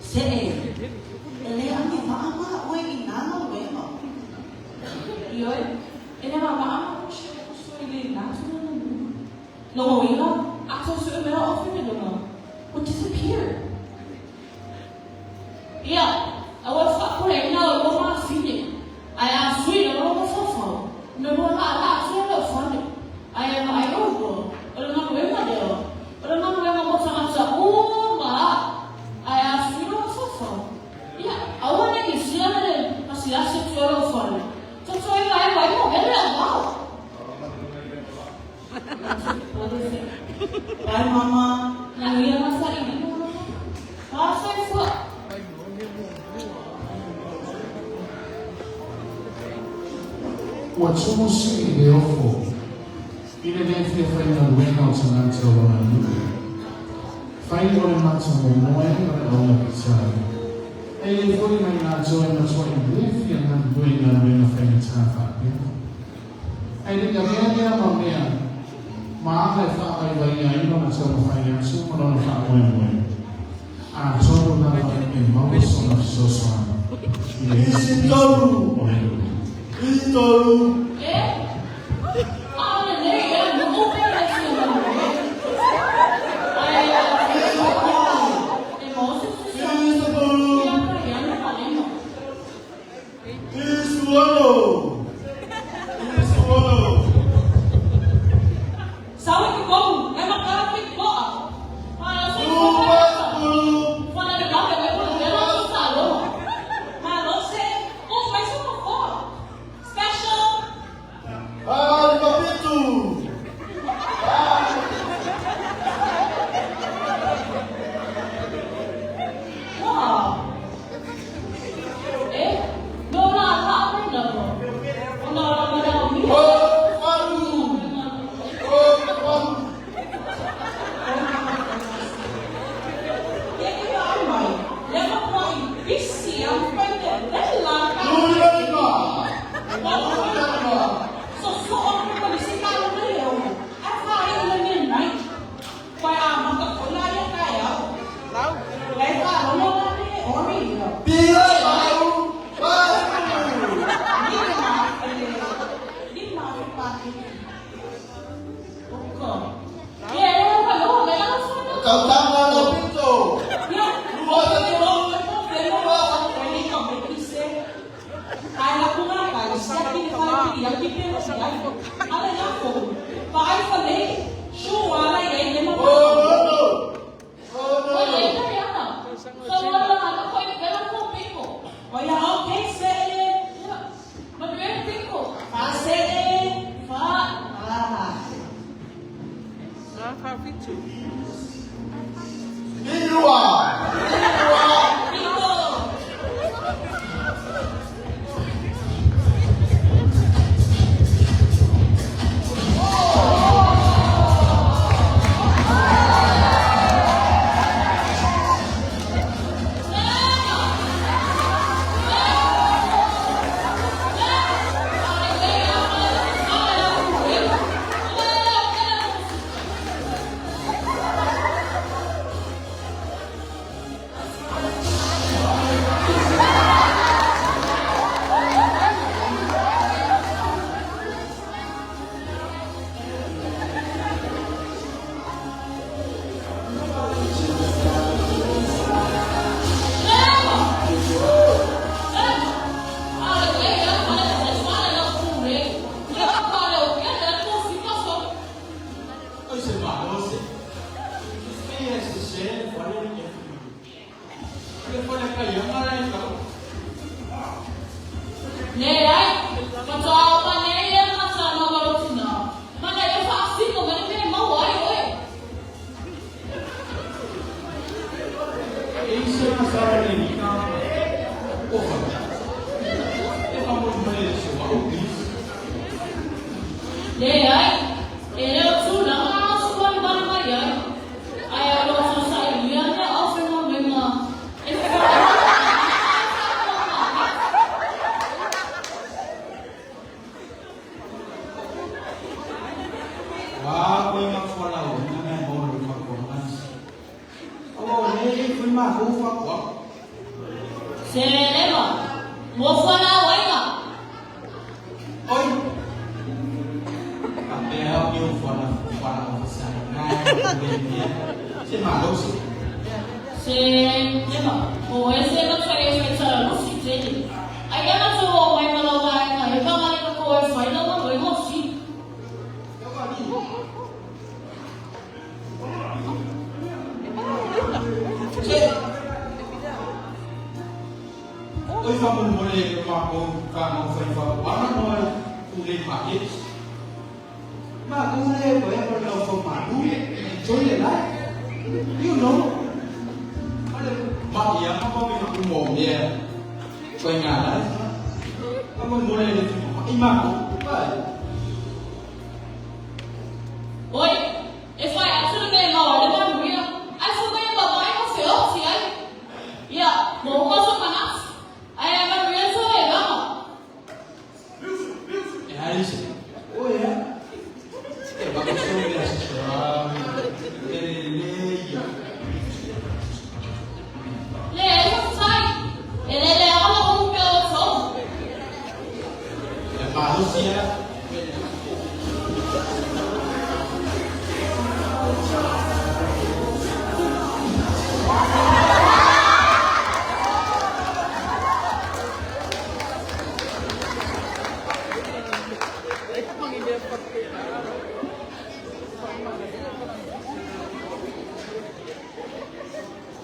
Se e, e le angi maama oe i nana wema.
Io e le ma ma ko se ko so i le na tu na na. No mo ina a to su me o fi me no.
What disappeared?
Ia, a wa fa ko le na o ma fine. Ai a sui lo lo fo fo. No mo la la su lo fa ne. Ai ma ai o ko. O le ma we ma de o. O le ma we ma mo sa sa o ma. Ai a sui lo fo fo. Ia, a wa ne ki sia le a si a se tu lo fa ne. To to i ai wa mo ele a wa.
What is it?
Bye, Mama.
Manuia ma sailiga. Masoifua.
Ua tumu sii le ofo i le lē fia faigaluega o tagata o lona nuu. Fai o le matamomoe ma le augapitali. E i ai foi ma i latou e matuaʻi lē fia galulue i galuega faigata faapea. Ae le i avea lea ma mea ma aga e faavaivaia ai lona taumafai atu ma lona faamoemoe, atonu lava e maua sona fesoasoani i le isi pito o le nuu.
Itolu.
E, ʻaʻole nei ea nuʻu pea le fia galulue. Ae a e maua se fesoasoani
Isepulu.
ia Kaiana ma Lima.
Isuono. Isuono.
Sawe ki kou, e makala ki koa.
Masoifua.
Umasepulu.
Fana le gafe me ko le la sa lo.
Malo se, o mai sa mo Special.
Alimapitu.
Wow. E, no la la mai na no. Ona la ma na mi.
Ofalu. Ofalu.
Ia ki ai mai. Le ma mai bisi am pai te le la ka.
Lulimalima.
So so on ko ni si ka le le o. A fa ai le ni nai. Pai a ma ka ko la ya ka ya. Le fa lo lo la ni o mi yo.
Pila au. Valu.
Ni ma le. Ni ma pa ki.
Ko. Ye, le ka lo me la sa na.
Tautanga la pito.
Ya,
Lua tolu.
Lua ni ka me ki se. Ai la kunga ka le sia ki le fa ki ya ki pe ya. Ala ya ko. Pa ai fa le. Shu wala ye le ma.
Ono.
Ko
Ono.
le ka ya na. So la la na ko ile la ko piko.
O ya okay se.
Ya. Ma le piko.
Fa se.
Fa.
Ah.
Ilua. Ilua.
Piko.
Oi se malo se. Pe se se fale le Le fale ka ya mara i ka.
Le ai, matoa pa ne ia mata no marotina. Mana e fa sino mane me mau ai oi.
E se na sara le ni ka. O fa. E fa mo mo le se wa o bis.
Le ai, e le o tu na ma su wa ni mai ai. Ai a lo sa sa ia na au fe mo me ma. E fa.
Wa ko ma fo la o na me mo le fa ko mas. O le fu ma hu fa ko.
Se le ma. Mo fa la wai ma.
Oi. Pa pe ha mi fo la fa la o sa na. Se malo se.
Se le ma. O e se ma sa e fa sa lo si te. Ai ana tu o mai ma lo mai na e pa mai ko e fa na ma mo si.
Se. Oi fa mo mo le ma ko ka mo fa fa wa na mo u le ma ye. Ma ku le ko ya ko lo fo ma lu. Enjoy the life. You know. Ma ia ma ma mi ku mo me. Ko nga la. Ma mo mo le le tu ma i ma ko. Pa.
Oi, e fai atu le mea e maua ai le manuia, ae fai mai e mamae ma feoti ai. Ia, ua uma sou manatu, ae a manuia le tauailaga.
E ai se. O ia. E ba ko so le se sa. E le ia.
Leai, faafetai. E le leaga lou ulu pea o outou.
E malosi ia.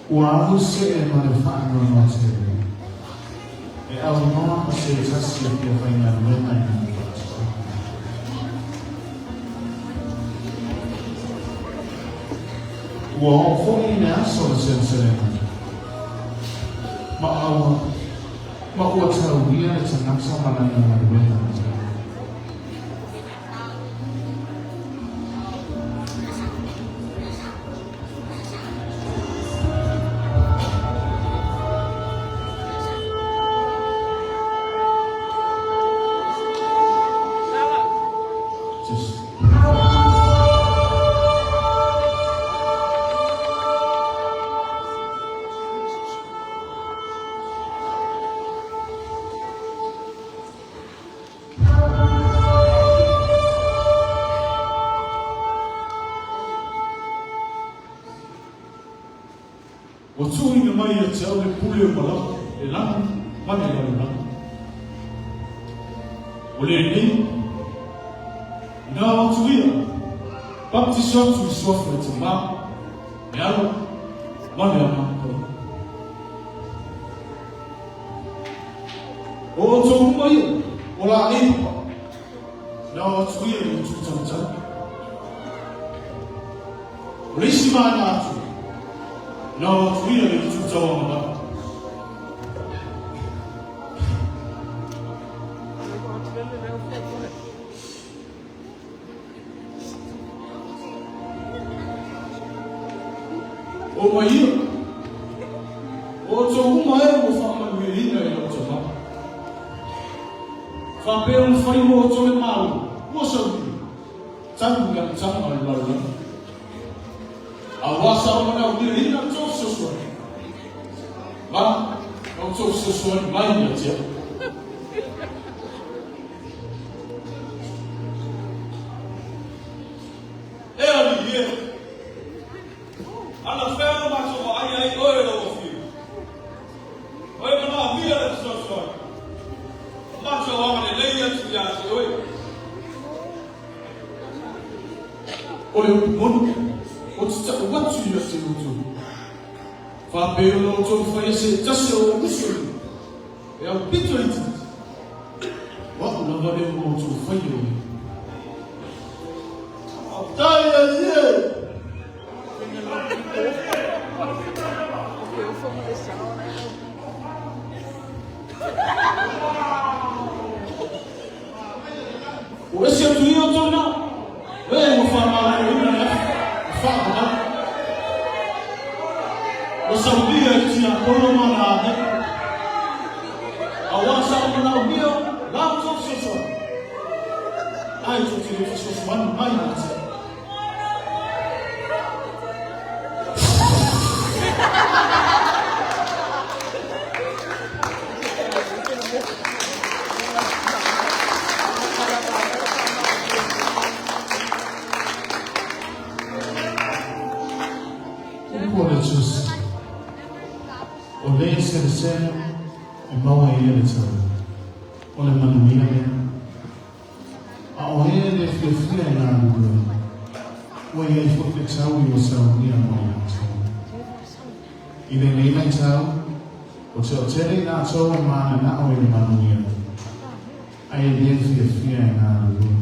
Ua alu see ma le faanoanoa tele e aunoa ma se tasi e fia faigaluega i lana faatoaga. Ua oo foi i le aso o le seleselega, ma ua ma ua taulia le tagata ma lana galuega. Just
Ua tuuina mai ia te au le pule o malaka, le lagi ma le lalolagi. O lenei, ina o atu ia, baptiso atu i suafa i Tamā, le Alo, ma le Agaga Paia. O outou uma ia, o laei papa, ina o atu ia i itu tautai. O le isi vaega atu, ina o atu ia i le itu tauagavale. O mai ia, o outou uma e ua faamanuiaina e lau Tama. Faapea ona fai mo outou le Malo, ua saunia. Talu i amataga o le lalolagi. A ua sao manaomiaina le tou fesoasoani. Ma na outou fesoasoani mai ia te au.
E Alii e, anafea na matou vaai ai oe lau Afioga? O e manaomia le fesoasoani, o matou agalelei atu ia te oe.
O le upu moni, ou te tau atu ia te outou, faapea ona outou faia se tasi o ou uso ia, e aupito itiiti, o a'u lava lea ua outou faia i ai.
Faafetai Alii e!
Ua ese atu ia outou na, o e ua faamalamalamaina le afi, ua faamamalu. Ua saulia e le tiakono ma ana agelu, a ua sa o manaomia la outou fesoasoani, ae tou te le fesoasoani mai ia te au.
Upu a le Tusi, O le selesele e maua ai ia le tau, o le manuia lea. A o e le fiafia e galulue, ua i ai foi le taui ua saunia mo i latou. I lenei vaitau, ua toatele i latou e mananao i le manuia, ae le fiafia e galulue.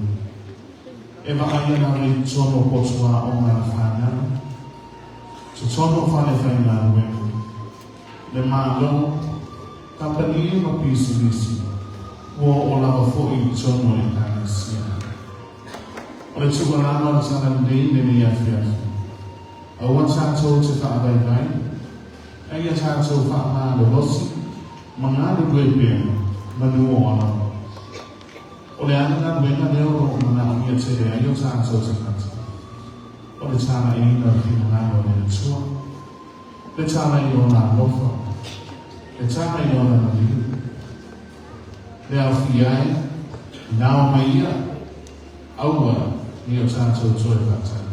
E vaaia lava i totonu o potu aoga a fanau. Totonu o falefaigaluega, le Malo, kamupani ma pisinisi, ua oo lava foi i totonu o Ekalesia. O le tuualalo a le Talalelei i lenei afiafi, aua tatou te faavaivai, a ia tatou faamalolosi ma galulue pea manu o alofa. O le a le galuega lea o lo o manaomia tele ai o tatou tagata? O le talaiina o le finagalo o le Atua, le tala i Lona alofa, le tala i Lona maliu, le aofia ai, na omai ia, aua ne i o tatou toe faatali.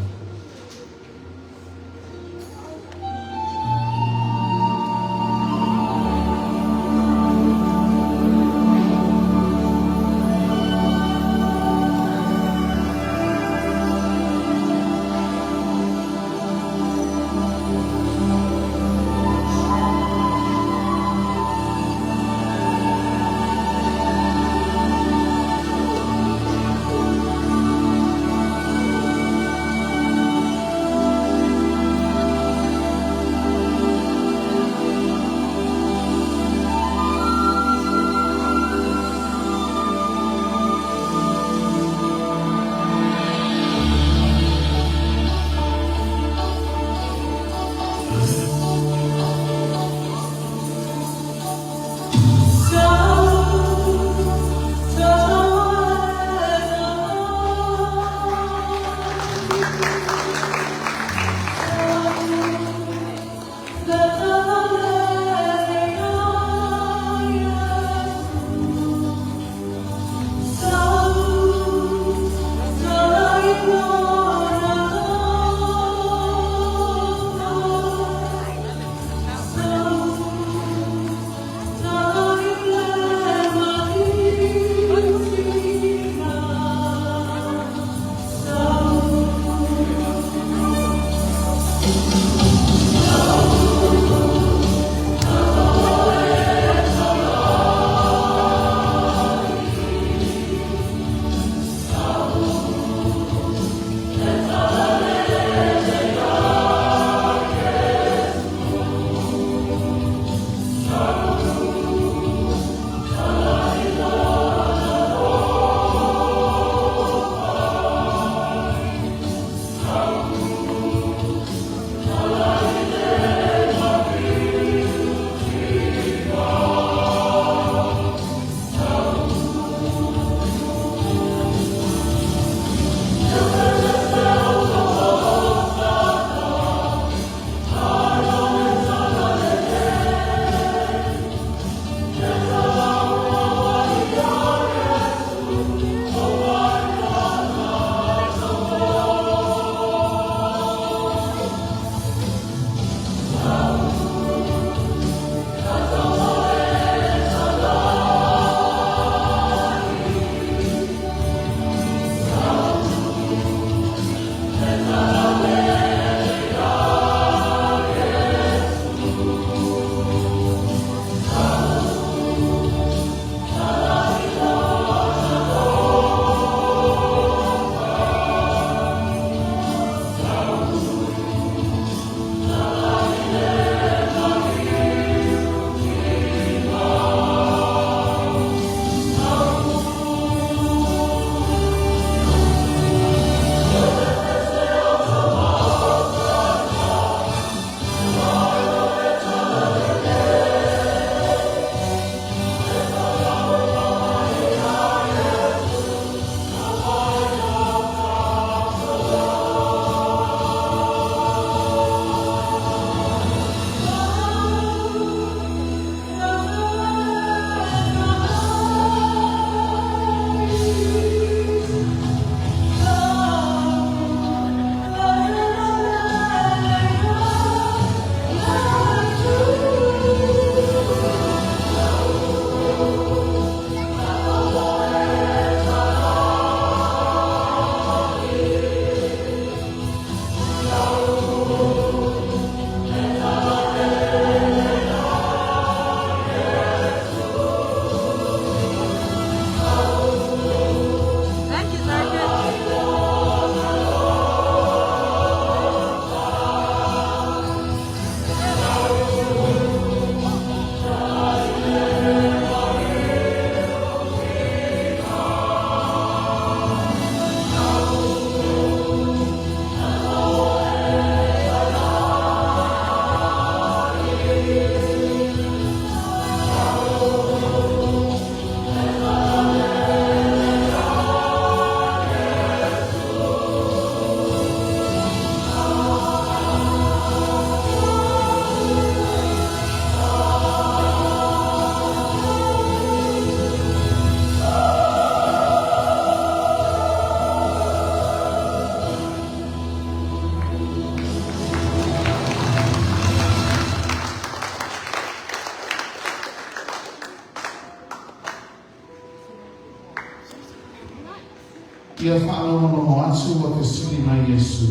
Ia faalogologo atu ua fesili mai Iesu,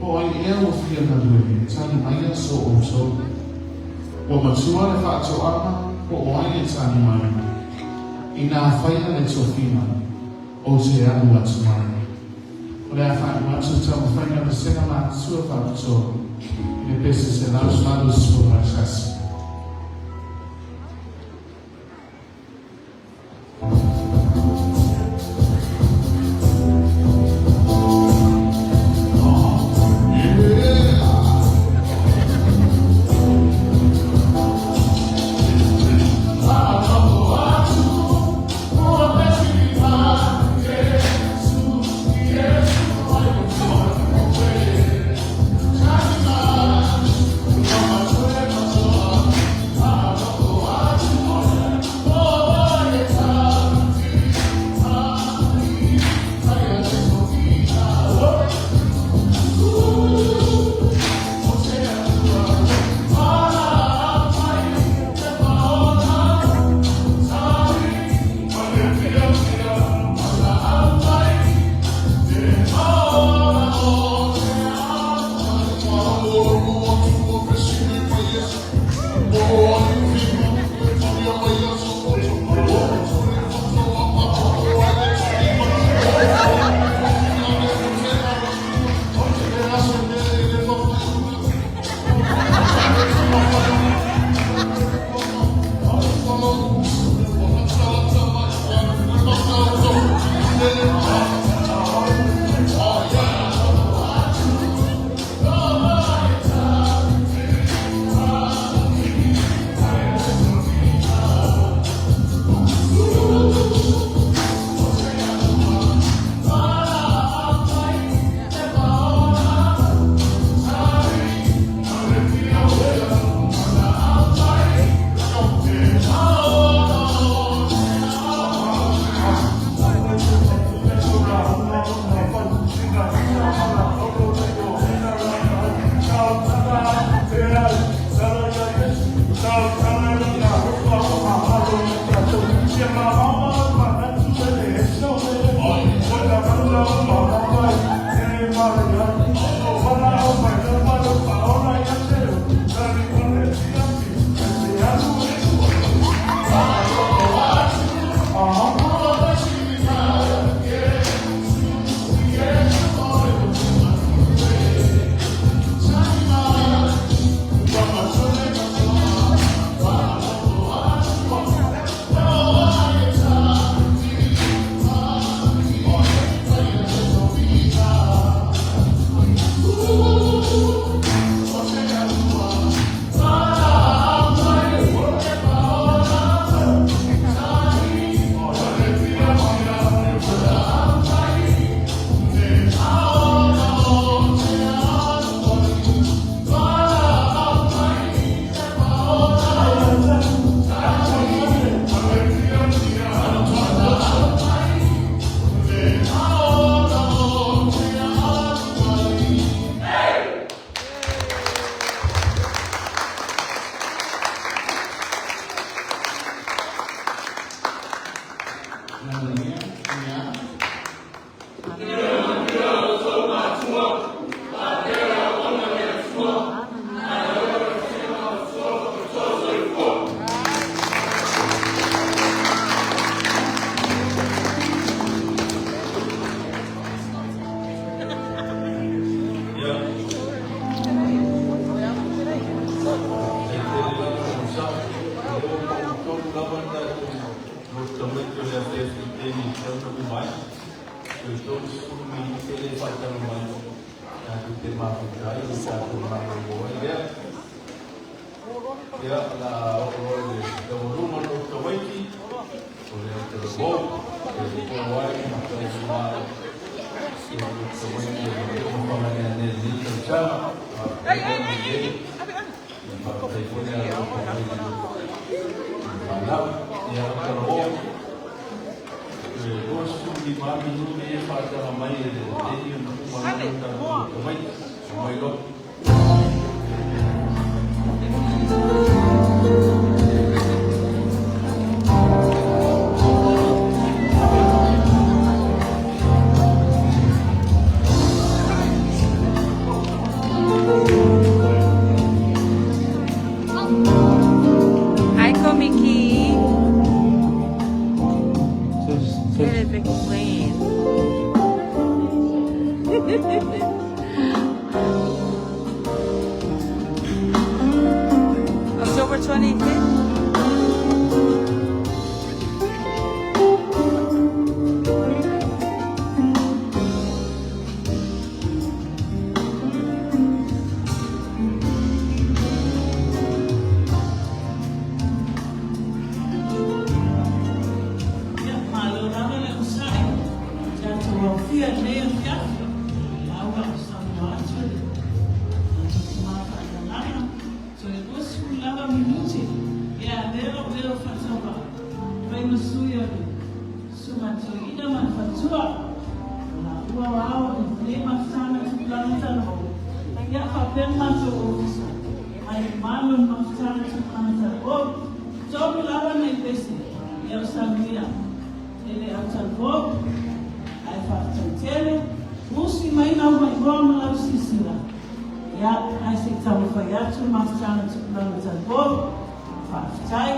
Po o ai ea ua fia galue? E tali maia so outou. Ua matua le faatoaga, po o ai e tali mai? Inā faia le tofiga, ou te alu atu ai. O le a faaiu atu le taumafaiga a Vasega Matutua Faapitoa i le pese 181.
Ia, e tele lava le tausaga, o lea ua pau tonu lava le tatou lotu tamaiti o le afiafi i le taimi e tatau ona uma ai. Toe 30 minute lea e faatala mai tatou te mafuta ai ma tatou malolo ai lea. Ia, o le a oo loa i le taualuga o le lotu tamaiti, o le autalavou, e polo ai ma taualuga ai le lotu tamaiti o le Fagalea i lenei tausaga. Faafetai foi lelei. Faafetai foi le alolofa mai i le fanau. Ia, autalavou, toe 25 minute ia e faatala mai e le taimi ona uma loa lea o le tatou lotu tamaiti. Omai loa.
Get a big plane. October 25th.
Ia, malo lava le onosai. Tatou aofia i lenei afiafi, la ua samoa atu le tatou tama faaigalana. Toe 20 lava minute, ia avea lou leo faatauvaa, fai ma sui o le Susuga Toeaina ma le Faletua. O laua o ao i lenei mafutaga tupulaga talavou, ia faapea le matou ofisa mai le malo i le mafutaga tupulaga talavou. Tolu lava nai pese ia o saunia e le autalavou, ae faafetai tele, usi mai lau maimoa ma lau silasila, ia ae se i taumafai atu le mafutaga tupulaga talavou. Faafetai.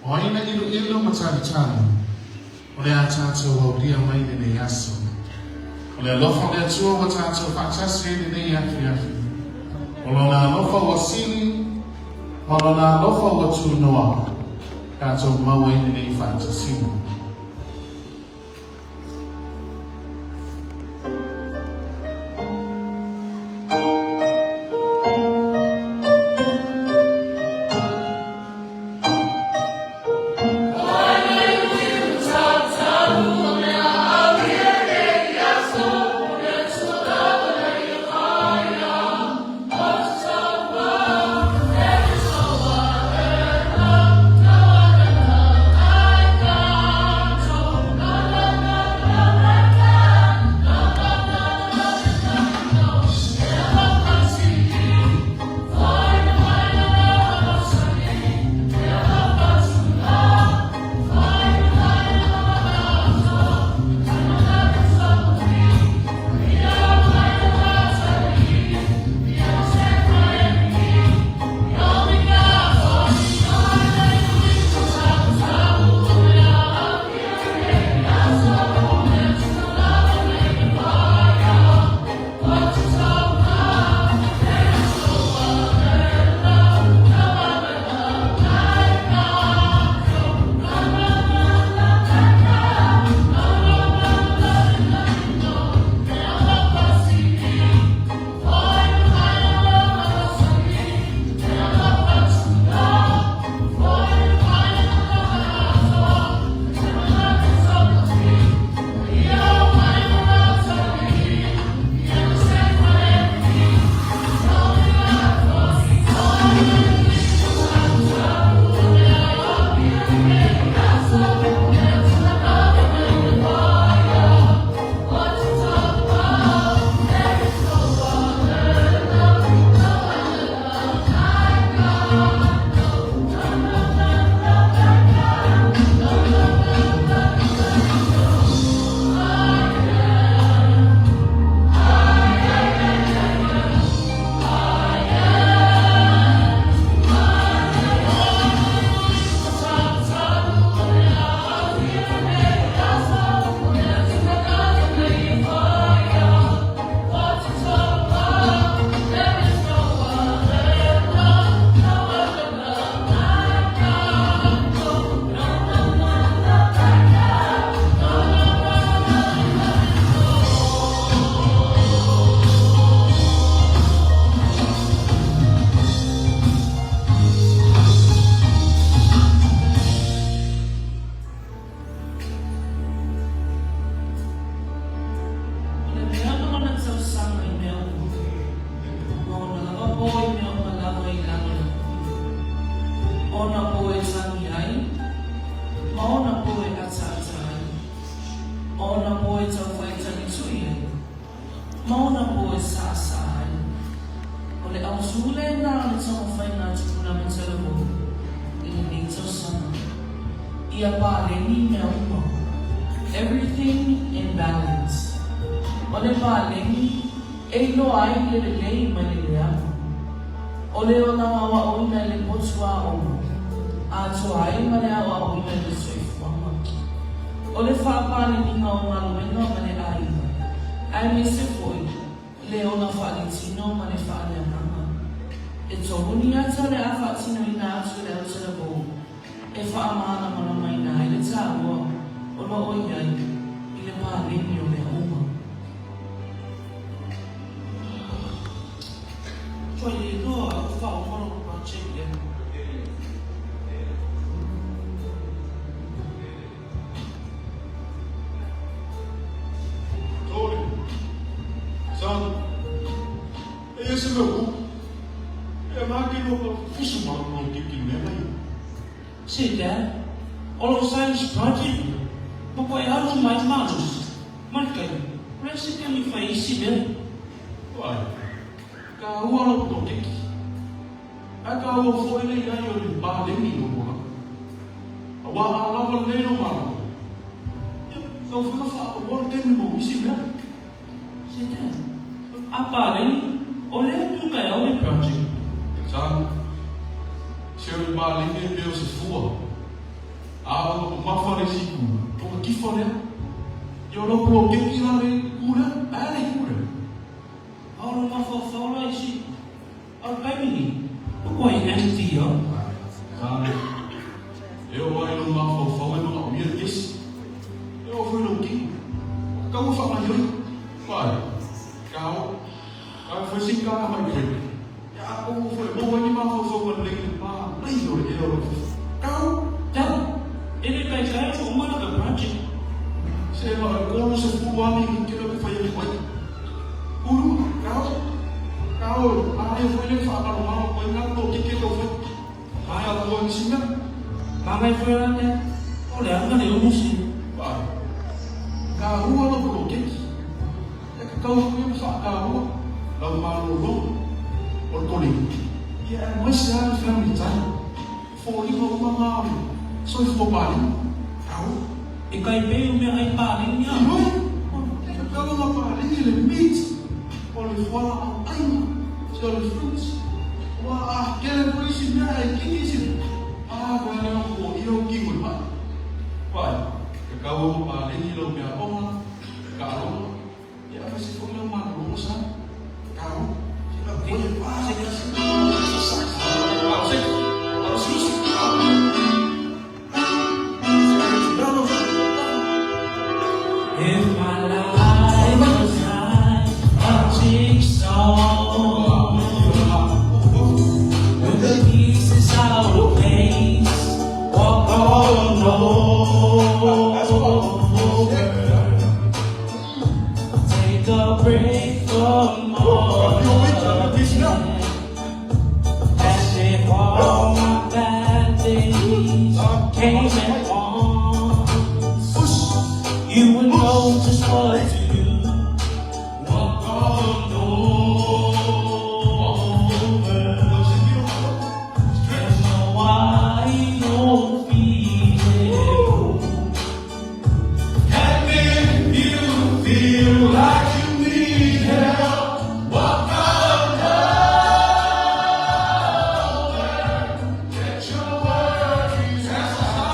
O ai na ʻiloʻilo ma talitali, o le a tātou aulia mai lenei aso. O le alofa o le Atua ua tātou faatasi ai lenei afiafi. O Lona alofa ua sili, ma Lona alofa ua tunoa, tātou maua ai lenei faatasiga.
ma ona po e taufai tagitui ai, ma ona po e saasaa ai. O le autu lena o le taumafaiga a Tupula ma Talavou i lenei tausaga. Ia paleni mea uma. Everything in balance. O le paleni e iloa ai le lelei mai le leaga. O le olaga aoaoina i le potu aoga, atoa ai ma le aoaoina i le soifuaga. O le faapaleniga o galuega ma le aiga, aemaise foi le ola faaletino ma le faaleagaga. E tolu ni ata o le a faatinoina atu e le Aotearoa e faamalamalamaina ai le taua o lo o i ai i le paleni o mea uma.
Tuai le iloa au faauma lou project lea.
Tony, son, e ia se mea ku. E ma ke no ka fusu ma no ki ki mea mai.
Se Dad, o lou science project ma koe alu mai malosi ma le taimi, o le a se taimi fai isi mea?
Wai, ka ua lou polokiki. Ae ka ua foi le iai o le paleni o moana. Auā a lava lenei lou malo, ia, kau foi ka whaakaua le taimi mo isi mea.
Se Dad, a paleni, o lea tu kai au i project.
Son, se o le paleni e pei o se fua. A ua mamafa le isi ku, o ka kifa lea. Ia o lou polokiki la le ku lea, ae a le ku lea.
A o lou mafaufau la isi, a o le taimi nei, ua koe empty au.
Son, e oo lava i lou mafaufau e manaomia le kesi. E oo foi i lou kino, ua tatau ona faagaoioi. Wai, kao, kao e fai sini kāna mai koe. Ia a kou foi e maua ai ni mafaufauga lelei i le manaia o le ea o lou fafo. Kao!
Dad, e le taitai ua uma laka project.
Se ma e 30 lava minute lea ou te fai atu ai. Ulu, kao, kao, manaia foi lea faamalomalo atu ai ngā polokeke tau fai. Maea atu ai nisi mea.
Manaia foi la Dad, o le aga le 60.
Wai, taua lau polokeke. Ia tatau foi ona faataua lau malologa o le kolegi, ia aemaise lava le family time. E foliga uma ngā o le soifua paleni. Taua.
E kai pei o mea ai paleni a.
Ioe, e tatau ona paleni le meat o le fualaau aina, se o le fruits. Aua a kele foi isi mea e kiki isi mea, a koe lea o foia ou kiko i mai. Wai, tatau ona paleni lau meaoga, taaloga, ia aemaise foi lau malologa sa. Taua.
If my life was like a jigsaw, with the pieces out of place, walk on over. Take a break from all of it. As if all my bad days came at once, you would know just what to do. Walk on over. There's no why don't feel.
And if you feel like you need help, walk on over. Get your worries aside.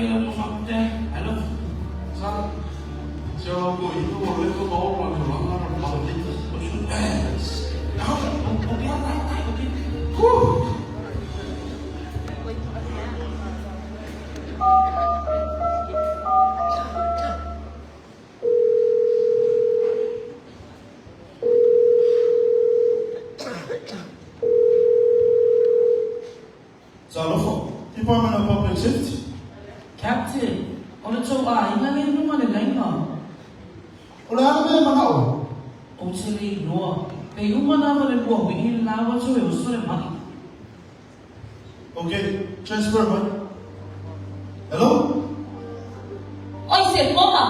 Faafetai lau faafetai. Alofa.
Sa, se o ko inu o le ko o ma le wanga na pa le.
Talofa, Department of Public Safety.
Captain, o le tou aiga lea i luga o le laina.
O le a le mea e manao ai?
Ou te le iloa, pe uma lava le lua wiki le la ua toe oso le mai.
Ok, transfer mai. Hello?
Oi se koma,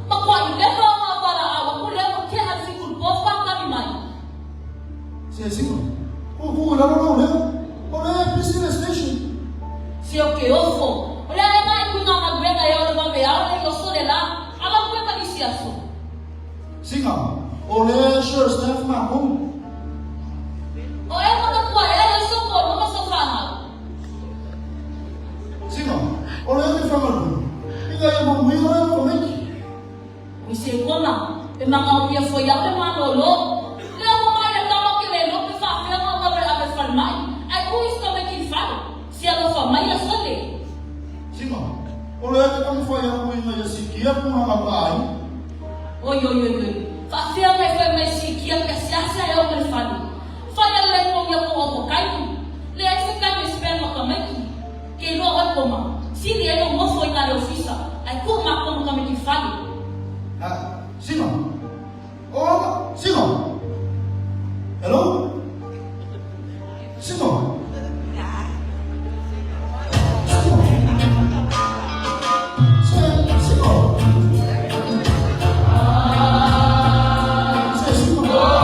makuaʻi lefa o ngā walaʻau a pule o ke a sikul po whakami mai.
Se sina, ua kuu i lalo lau leo, o lea e pisi le station.
Se o ke ofo, o le a e ngā i kui ngā galuega e o le waweao le i oso le la, a makue ma nisi aso.
Sina, o lea e sure staff makou.
O e mata kua e le oso ko loma so whanau.
Sina, o lea ke whanganui, inga ia manuia oe ma tamaiti.
Oi se kona, e mangaomia foi au le malōlō. Lea ua mai le tama ke le iloa pe faapea nga ua le ave falemai, ae ku isi tamaiti i le fale. Se alofa mai a sole.
Sina, o lea ke taumafai atu ina ia sikia tulaga paaiga.
Oi oi oi oi, faafea nga e fai mai sikia pe asiasi ae ao ma le fale. Fai a le ko ia ko o kaimi. Leai se kaimi e spend ma tamaiti. Ke iloa oe koma, sili ai lou nofo i na le ofisa, ae ku makou ma tamaiti i le fale.
Ha, Sina, o ana, Sina, hello, Sina, Sina, se, Sina, se, Sina.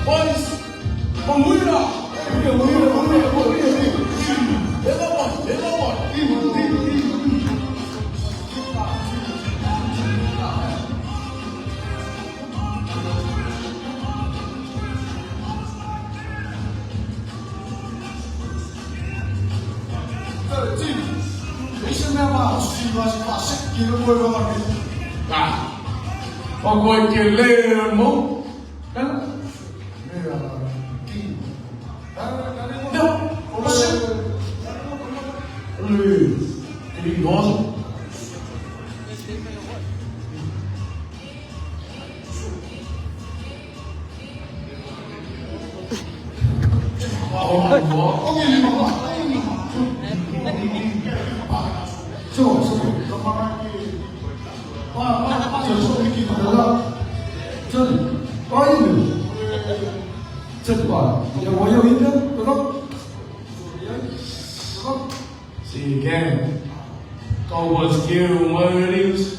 Boys, manuia! Ela, O koe ke le mo. See again. Go was you worries.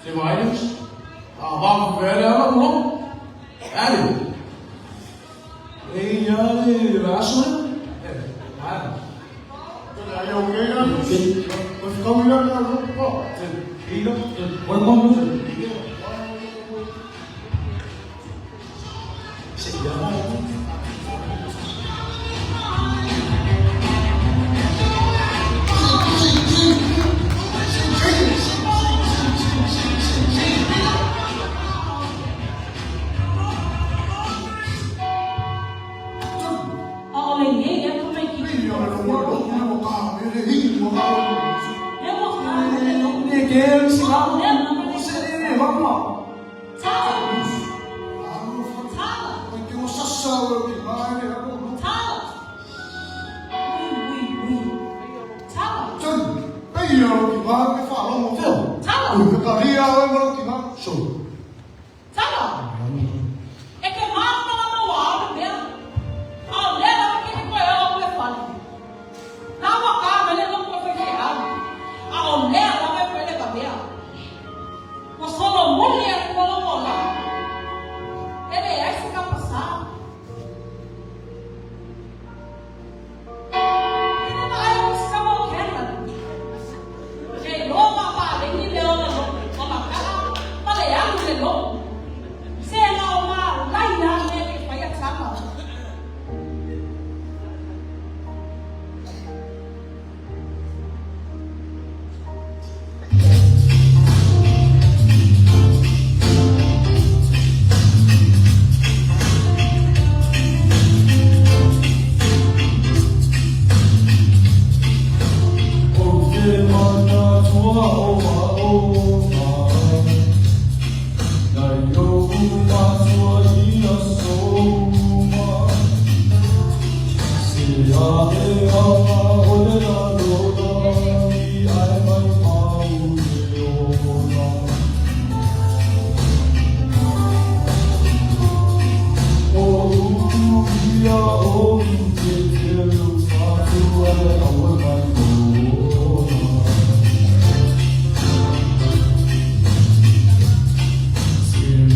Det var det. Ah, hvad er det, der Er det? Ja, det er sådan.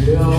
Ja,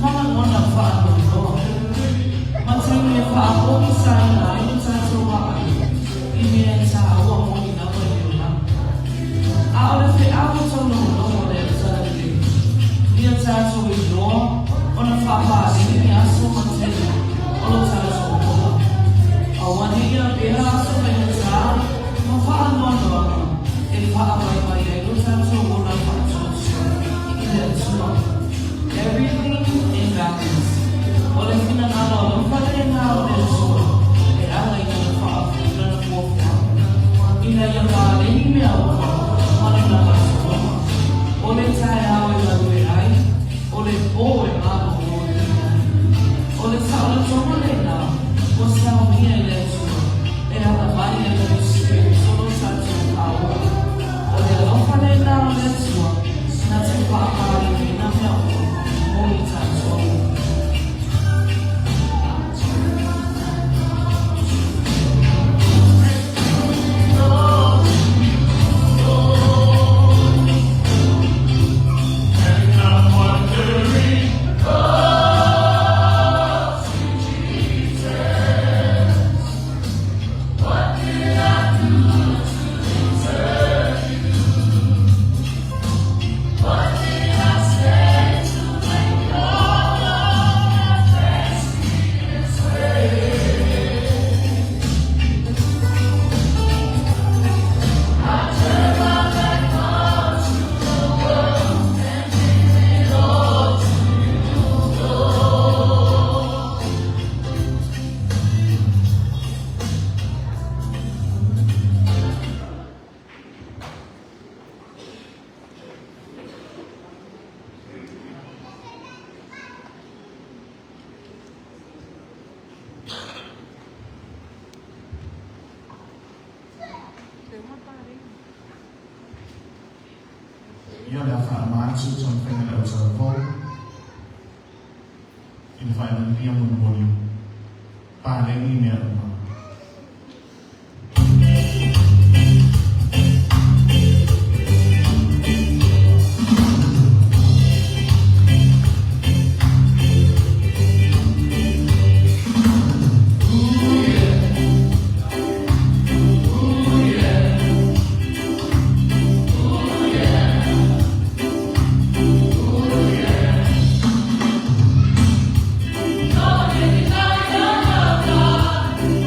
Ma lagona faanoanoa. Ma taimi e faapogisaina ai lo tatou vaai i mea e tāua moni lava i le olaga. A o le feau e taulogologo o le Tala Lelei, ia tatou iloa ona faapaleni aso ma taimi o lo tatou ola. Aua ne i avea aso faigata ma faanoanoaga e faavaivai ai lo tatou ola faatuatua i le Atua. Everything in balance. O le finagalo alofa lena o le Atua e ala i lana lana fuafuaga, ina ia paleni mea uma ma lona gasologa. O le taeao e galue ai, o le pō e malōlō lelei ai. O le taolotoga lena ua saunia e le Atua e ala mai i le Holy Spirit o lo tatou paola. O le alofa lena o le Atua na te faapaleniina mea uma mo i tatou.
And I'm wondering, Ia le afa amatu taumafaiga le autalavou i le faailogia mulimuli paleni mea uma.
La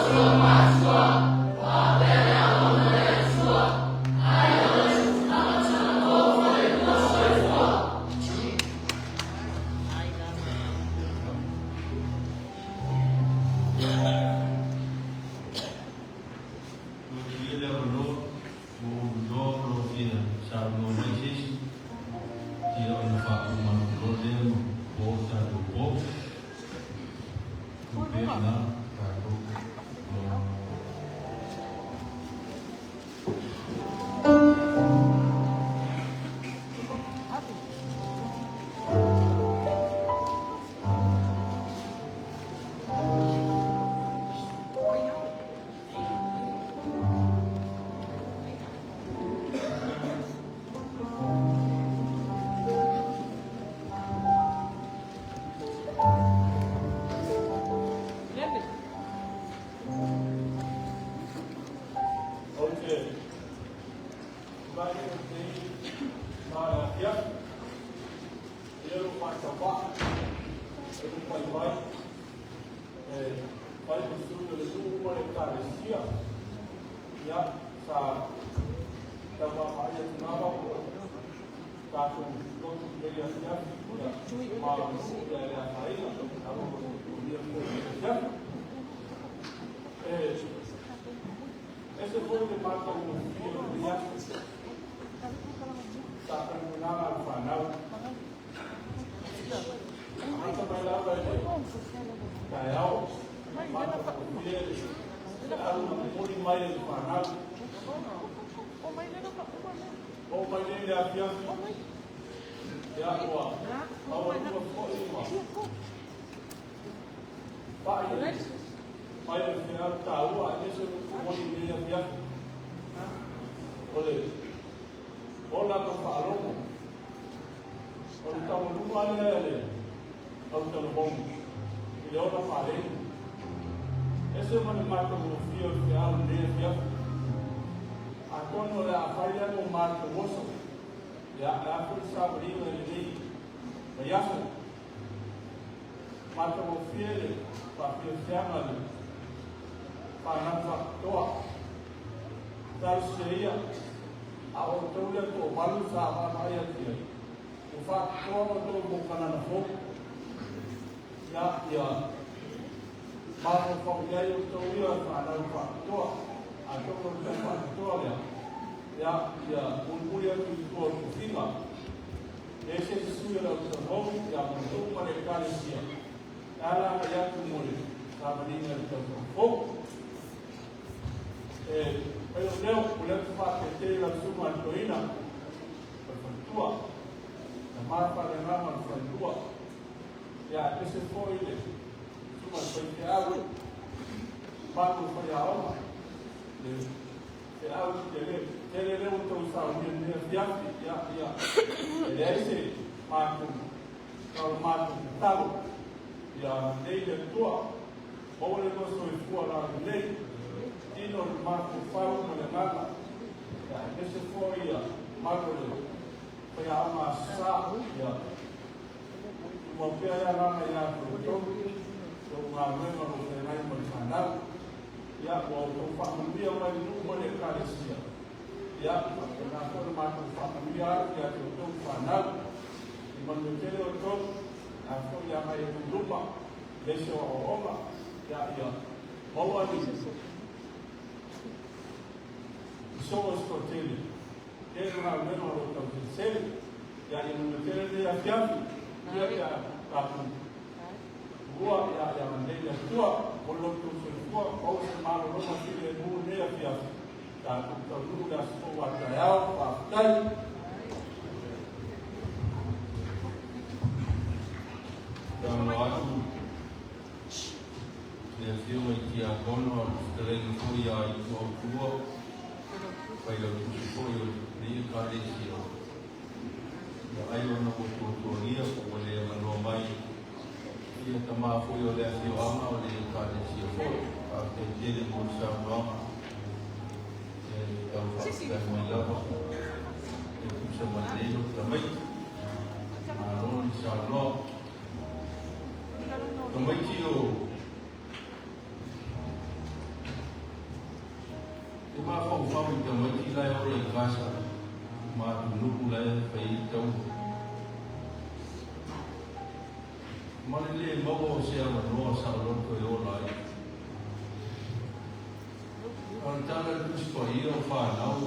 Ua tuia le avanoa ua ou iloa o lo o fia saunoa mai se isi, ia ona faauma atu loa lea ma po o tatou po. Tuu pea i ina tatou. Ou te tulai atu nei ma le afiafi, e lou faatauvaa, e lou vaivai, e fai ma sui o le nuu ma le Ekalesia. Ia, sa tau vaavaai atu lava po o tatou lotu i lenei afiafi, ia, ma o le nuu, ia e le afaina, alo o le foi i le afiafi. E ese foi le matagofie o lenei aso, sa talunaga a le fanau. Amata mai lava i le taeao, matagofie le alu na momoli mai e le fanau. Oo mai nei le afiafi, ia ua maualuga foi ma pai mai le feau taua aemaise o le momoli i lenei afiafi. O le ola ma faalogo, o le taualuga lea e le autalavou i le ola paleni. Ese ma le matagofie o le feau i lenei afiafi. Atonu o le a fai lea mo matou oso, ia, le a foi le savaliga i lenei vaiaso. Matagofie le faafiafiaga le fanau faapitoa. Talosia ia, a o outou lea toavalu sa vaavaai atu i ai, ua faapitoa outou mo Kanana fou. Ia, ia mafaufau i ai outou ia fanau faapitoa. Atonu o le tau faapitoa lea, ia, ia mulimuli atu i tua o tofiga. E ese se sui o le autalavou, ia ma le nuu ma le Ekalesia, e ala agai atu mo le savaliga i le tausaga fou. E fai o leo, o lea ou te faateete i lau susuga i le toeaina o le faletua, tama faaleagaga o le falelua, ia aemaise foi le susuga i le faifeau, mamalu o faiaoga, le feau tele tele lea ua outou saunia i lenei afiafi, ia, ia, e leai se matou, na o le matou tatalo, ia lelei le Atua, maua le lua soifua laulelei, tino i le mafaufau ma le agaga, ia aemaise foi ia mamalu o le faiaoga Aso Sa, ia tumau pea le agaga ia te outou, tou galuega o lo o feagai ma le fanau. Ia, ua outou faamanuia mai le nuu ma le Ekalesia. Ia, faapena foi le matou faamanuia atu ia te outou fanau. I manuia tele outou, a foi le agai atu i luma, le isi o aoaoga, ia, ia maua ni soo i se toatele. Tele galuega o lo o tauselesele. Ia, ia manuia tele lenei afiafi. Ia, pe a tatou Ua ia ia lelei le Atua, mo lo outou soifua, maua se malologa filemu i lenei afiafi, tatou taunuu i le aso fou a taeao. Faafetai.
Talanoa atu le Afioga i Tiakono a o le fetalaiga foi ia Ituautua, Failautusi foi o lenei Ekalesia. Ia ai ona ua tuatuagia po ua le avanoa mai ia tama foi o le afioaga o le Ekalesia foi. Faafetai tele mo le saunoaga e tau faafetai mai lava e tusa ma lenei loto tamaiti. Malo le saunoa. Tamaiti o
Te mafaufau i tamaiti la e ola i Kasa ma atunuu la e fai ai taua. Ma le le maua o se avanoa saoloto e ola ai. A o le tala a le Tusi Paia o fanau,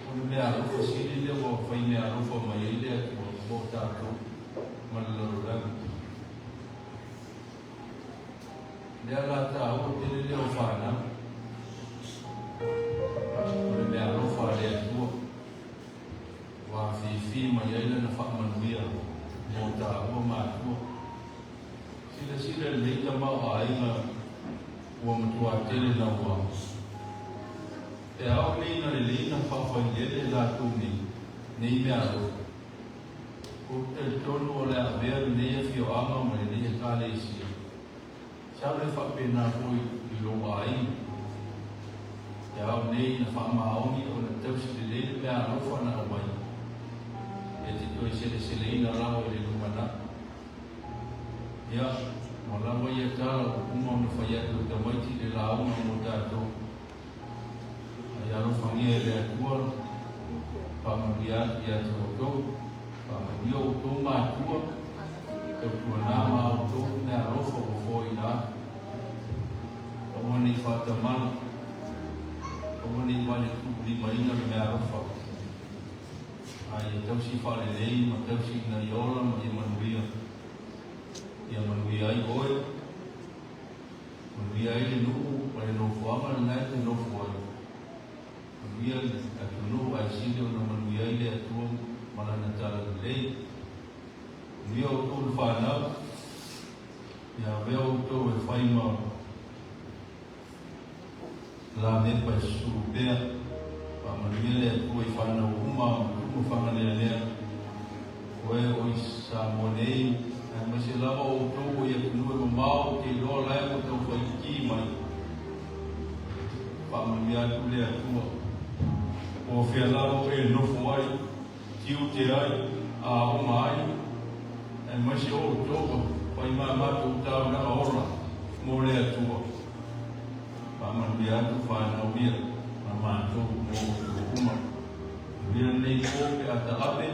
o le meaalofa sili lea ua fai meaalofa mai ai le Atua mo tatou ma le lalolagi. Lea la taua tele lea o fanau. O le meaalofa a le Atua ua afifi mai ai lana faamanuia mo taua matua. Silasila lelei tamaoaiga ua matua tele naua. Pe ao nei na lelei na faafailele e latou nei, nei meaalofa. Ou te talitonu o le a avea lenei afioaga ma lenei Ekalesia. Masalo e faapena foi i lou aiga. E ao nei na faamaoni ona tausi lelei le meaalofa na aumai. E te toe seleseleina lava i le lumanai. Ia, ua lava ia tala ua uma ona fai atu e tamaiti i le lauga mo tatou. A ia alofagia e le Atua, faamanuia atu ia te outou, faamanuia outou matua, tautuana ma a outou meaalofa ua foaina atu. Aua ne i faatamala, aua ne i vale tuulimaina le meaalofa, a ia tausi faalelei ma tausi ina ia ola ma ia manuia. Ia manuia ai oe. Manuia ai le nuu ma le nofoaga lena e te nofo ai. Manuia le atunuu ae sili ona manuia ai le Atua ma Lana talalelei. Manuia outou le fanau, ia avea outou e fai ma lamepa e susulu pea. Faamanuia le Atua i fanau uma ma tumu fagalelea. O e o i Samoa nei, aemaise lava outou o i atunuu e mamao te iloa la e ua taufaitī mai. Faamanuia atu le Atua. Po o fea lava o e nofo ai, tiute ai, aoga ai, aemaise o outou ua fai ma matou taulaga ola mo le Atua. Faamanuia atu fanau ia ma matou mo outou uma. Manuia lenei po pe a taape,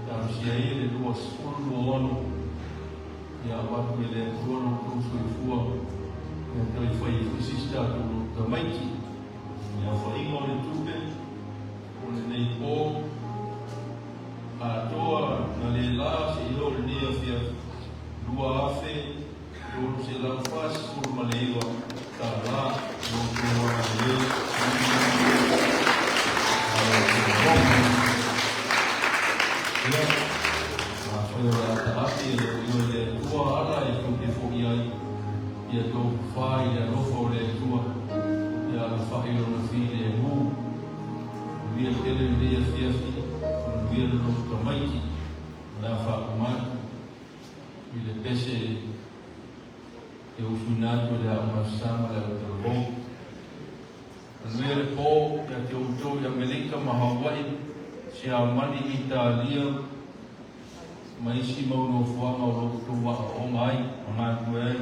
talosia ai le 26 ia avatu e le Atua lo outou soifua e toe fai ai foi se isi tatou lotu tamaiti. Le aofaiga o le tupe o lenei po atoa na le la seia oo i lenei afiafi, $2,349 tala lo outou agalelei ma lo outou alofa. Ia, afai o le a taape e le o ioe le Atua ala e tou te fo'i ai, ia tou fa i le alofa o le Atua, ia alafai lona filemu. Manuia tele lenei afiafi, manuia le lotu tamaiti, o le a faauma atu i le pese e usuina atu e le Aoga Sa ma le Aotearoa. Manuia le po ia te outou i Amerika ma Hawaii, Siamani, Italia, ma isi mau nofoaga o lo outou aoaoga ai ma galulue ai.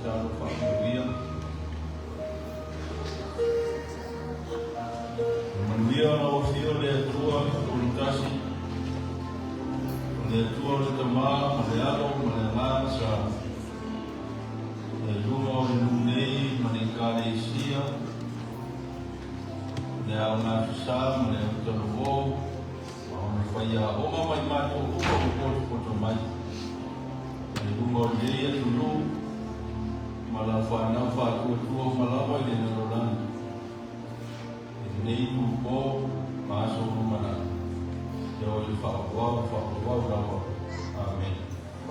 tatalo faamanuia. Ia manuia lau Afio le Atua Toolutasi, o le Atua o le Tamā ma le Alo ma le Agaga Sa, i luga o le nuu nei ma le Ekalesia, le aoga aso Sa ma le autalavou, ma ona faiaoga ma i matou uma ua potopoto mai i luga o lenei atunuu ma lau fanau faatuatua uma lava i le lalolagi i lenei itupo ma aso lumanai ia o le faaauau faaauau lava. Amene.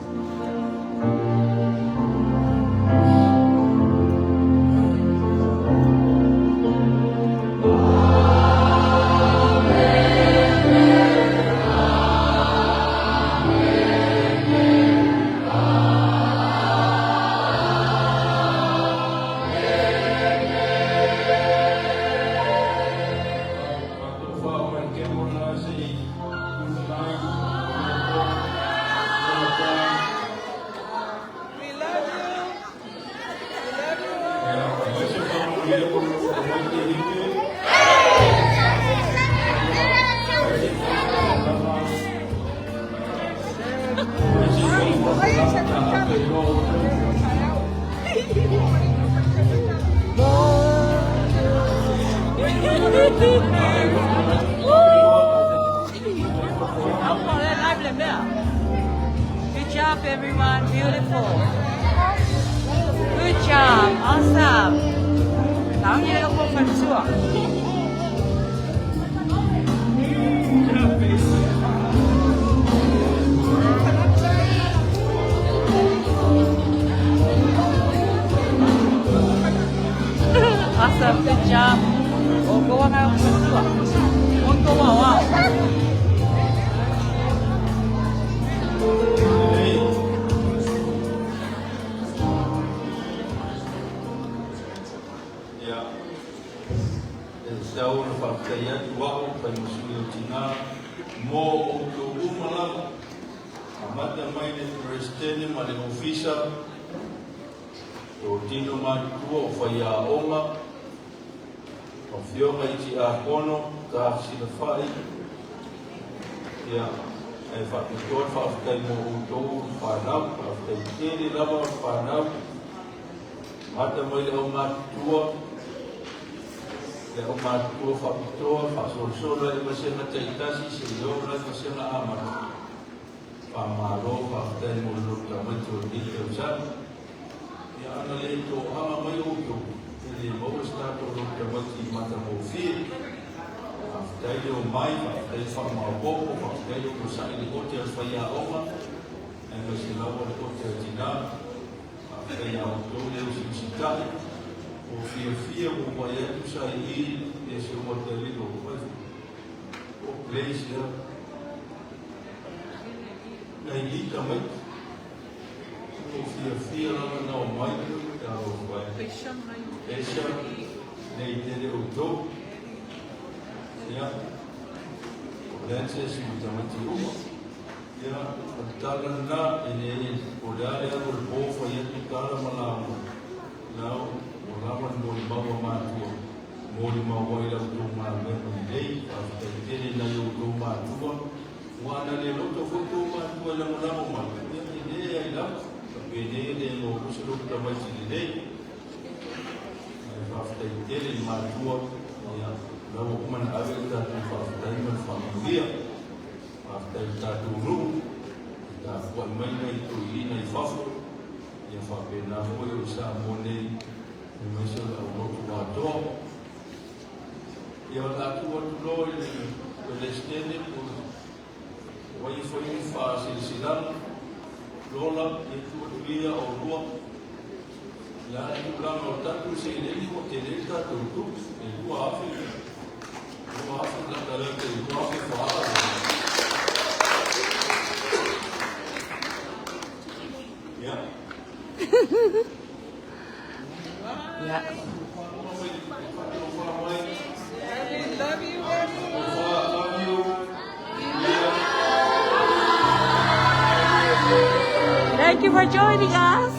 We love you. We love you all. Good job, everyone. Beautiful. Good job. Awesome. 老爷要过分数。Awesome. Good job. 我过来分数。我过娃娃。
Ia, e tatau ona faafetai atu a'u faimasui o tinā mo outou uma lava, amata mai le peresetene ma le ofisa, totino matutua o faiaoga, o afioga i tiakono tafesilafa'i. Ia, ae faapitoa le faafetai mo outou fanau, faafetai tele lava o le fanau, mata mai le aumatutua, le aumatutua faapitoa faasolosolo ai vasega taitasi seia oo lai vasega amata. Faamalo faafetai mo le loto tamaiti o lenei tausaga. Ia, ana lē toaga mai outou, e lē maua se tatou loto tamaiti matagofie. Faafetai le omai, faafetai le faamaopopo, faafetai le onosa'i le ote a le faiaoga aemaise lava le ote a tinā. Faafetai iā outou le usiusita'i o fiafia ua mai atu sa i i se ua talilo o place ia nai lita mai o fiafia lava na o mai talofa e esa nei tele outou. Ia, o Lenses ma tamaiti uma. Ia, o le tala lena e le o le a le alu o le po fai atu tala ma lauga lau ua lava le molimau a matua molimau ai la outou galuega lelei. Faafetai tele nai outou matua ua ana le loto foi tou matua e lagolago mai. Ia, e lē ai lava faapene le gofua se loto tamaiti lelei, ae faafetai tele i matua. Ia, la ua uma na ave le tatou faafetai ma le faamanuia. Faafetai i le tatou nuu e tapua'i mai nai toeaiina i fafo, ia faapena foi o i Samoa nei aemaise o le aulotu atoa. Ia, o le a tuu atu loa i le Peresetene po o ai e fai ni faasilasilaga. Lola, ia tuu atu ia oulua le a le tulaga o le tatou seleni ua tele le tatou tupe e 2000, 2000 latalata i 2000 faaa. Ia.
Yeah.
Love you, everyone.
Love you.
Thank you for joining us.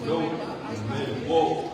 leoleo, le mea i le po.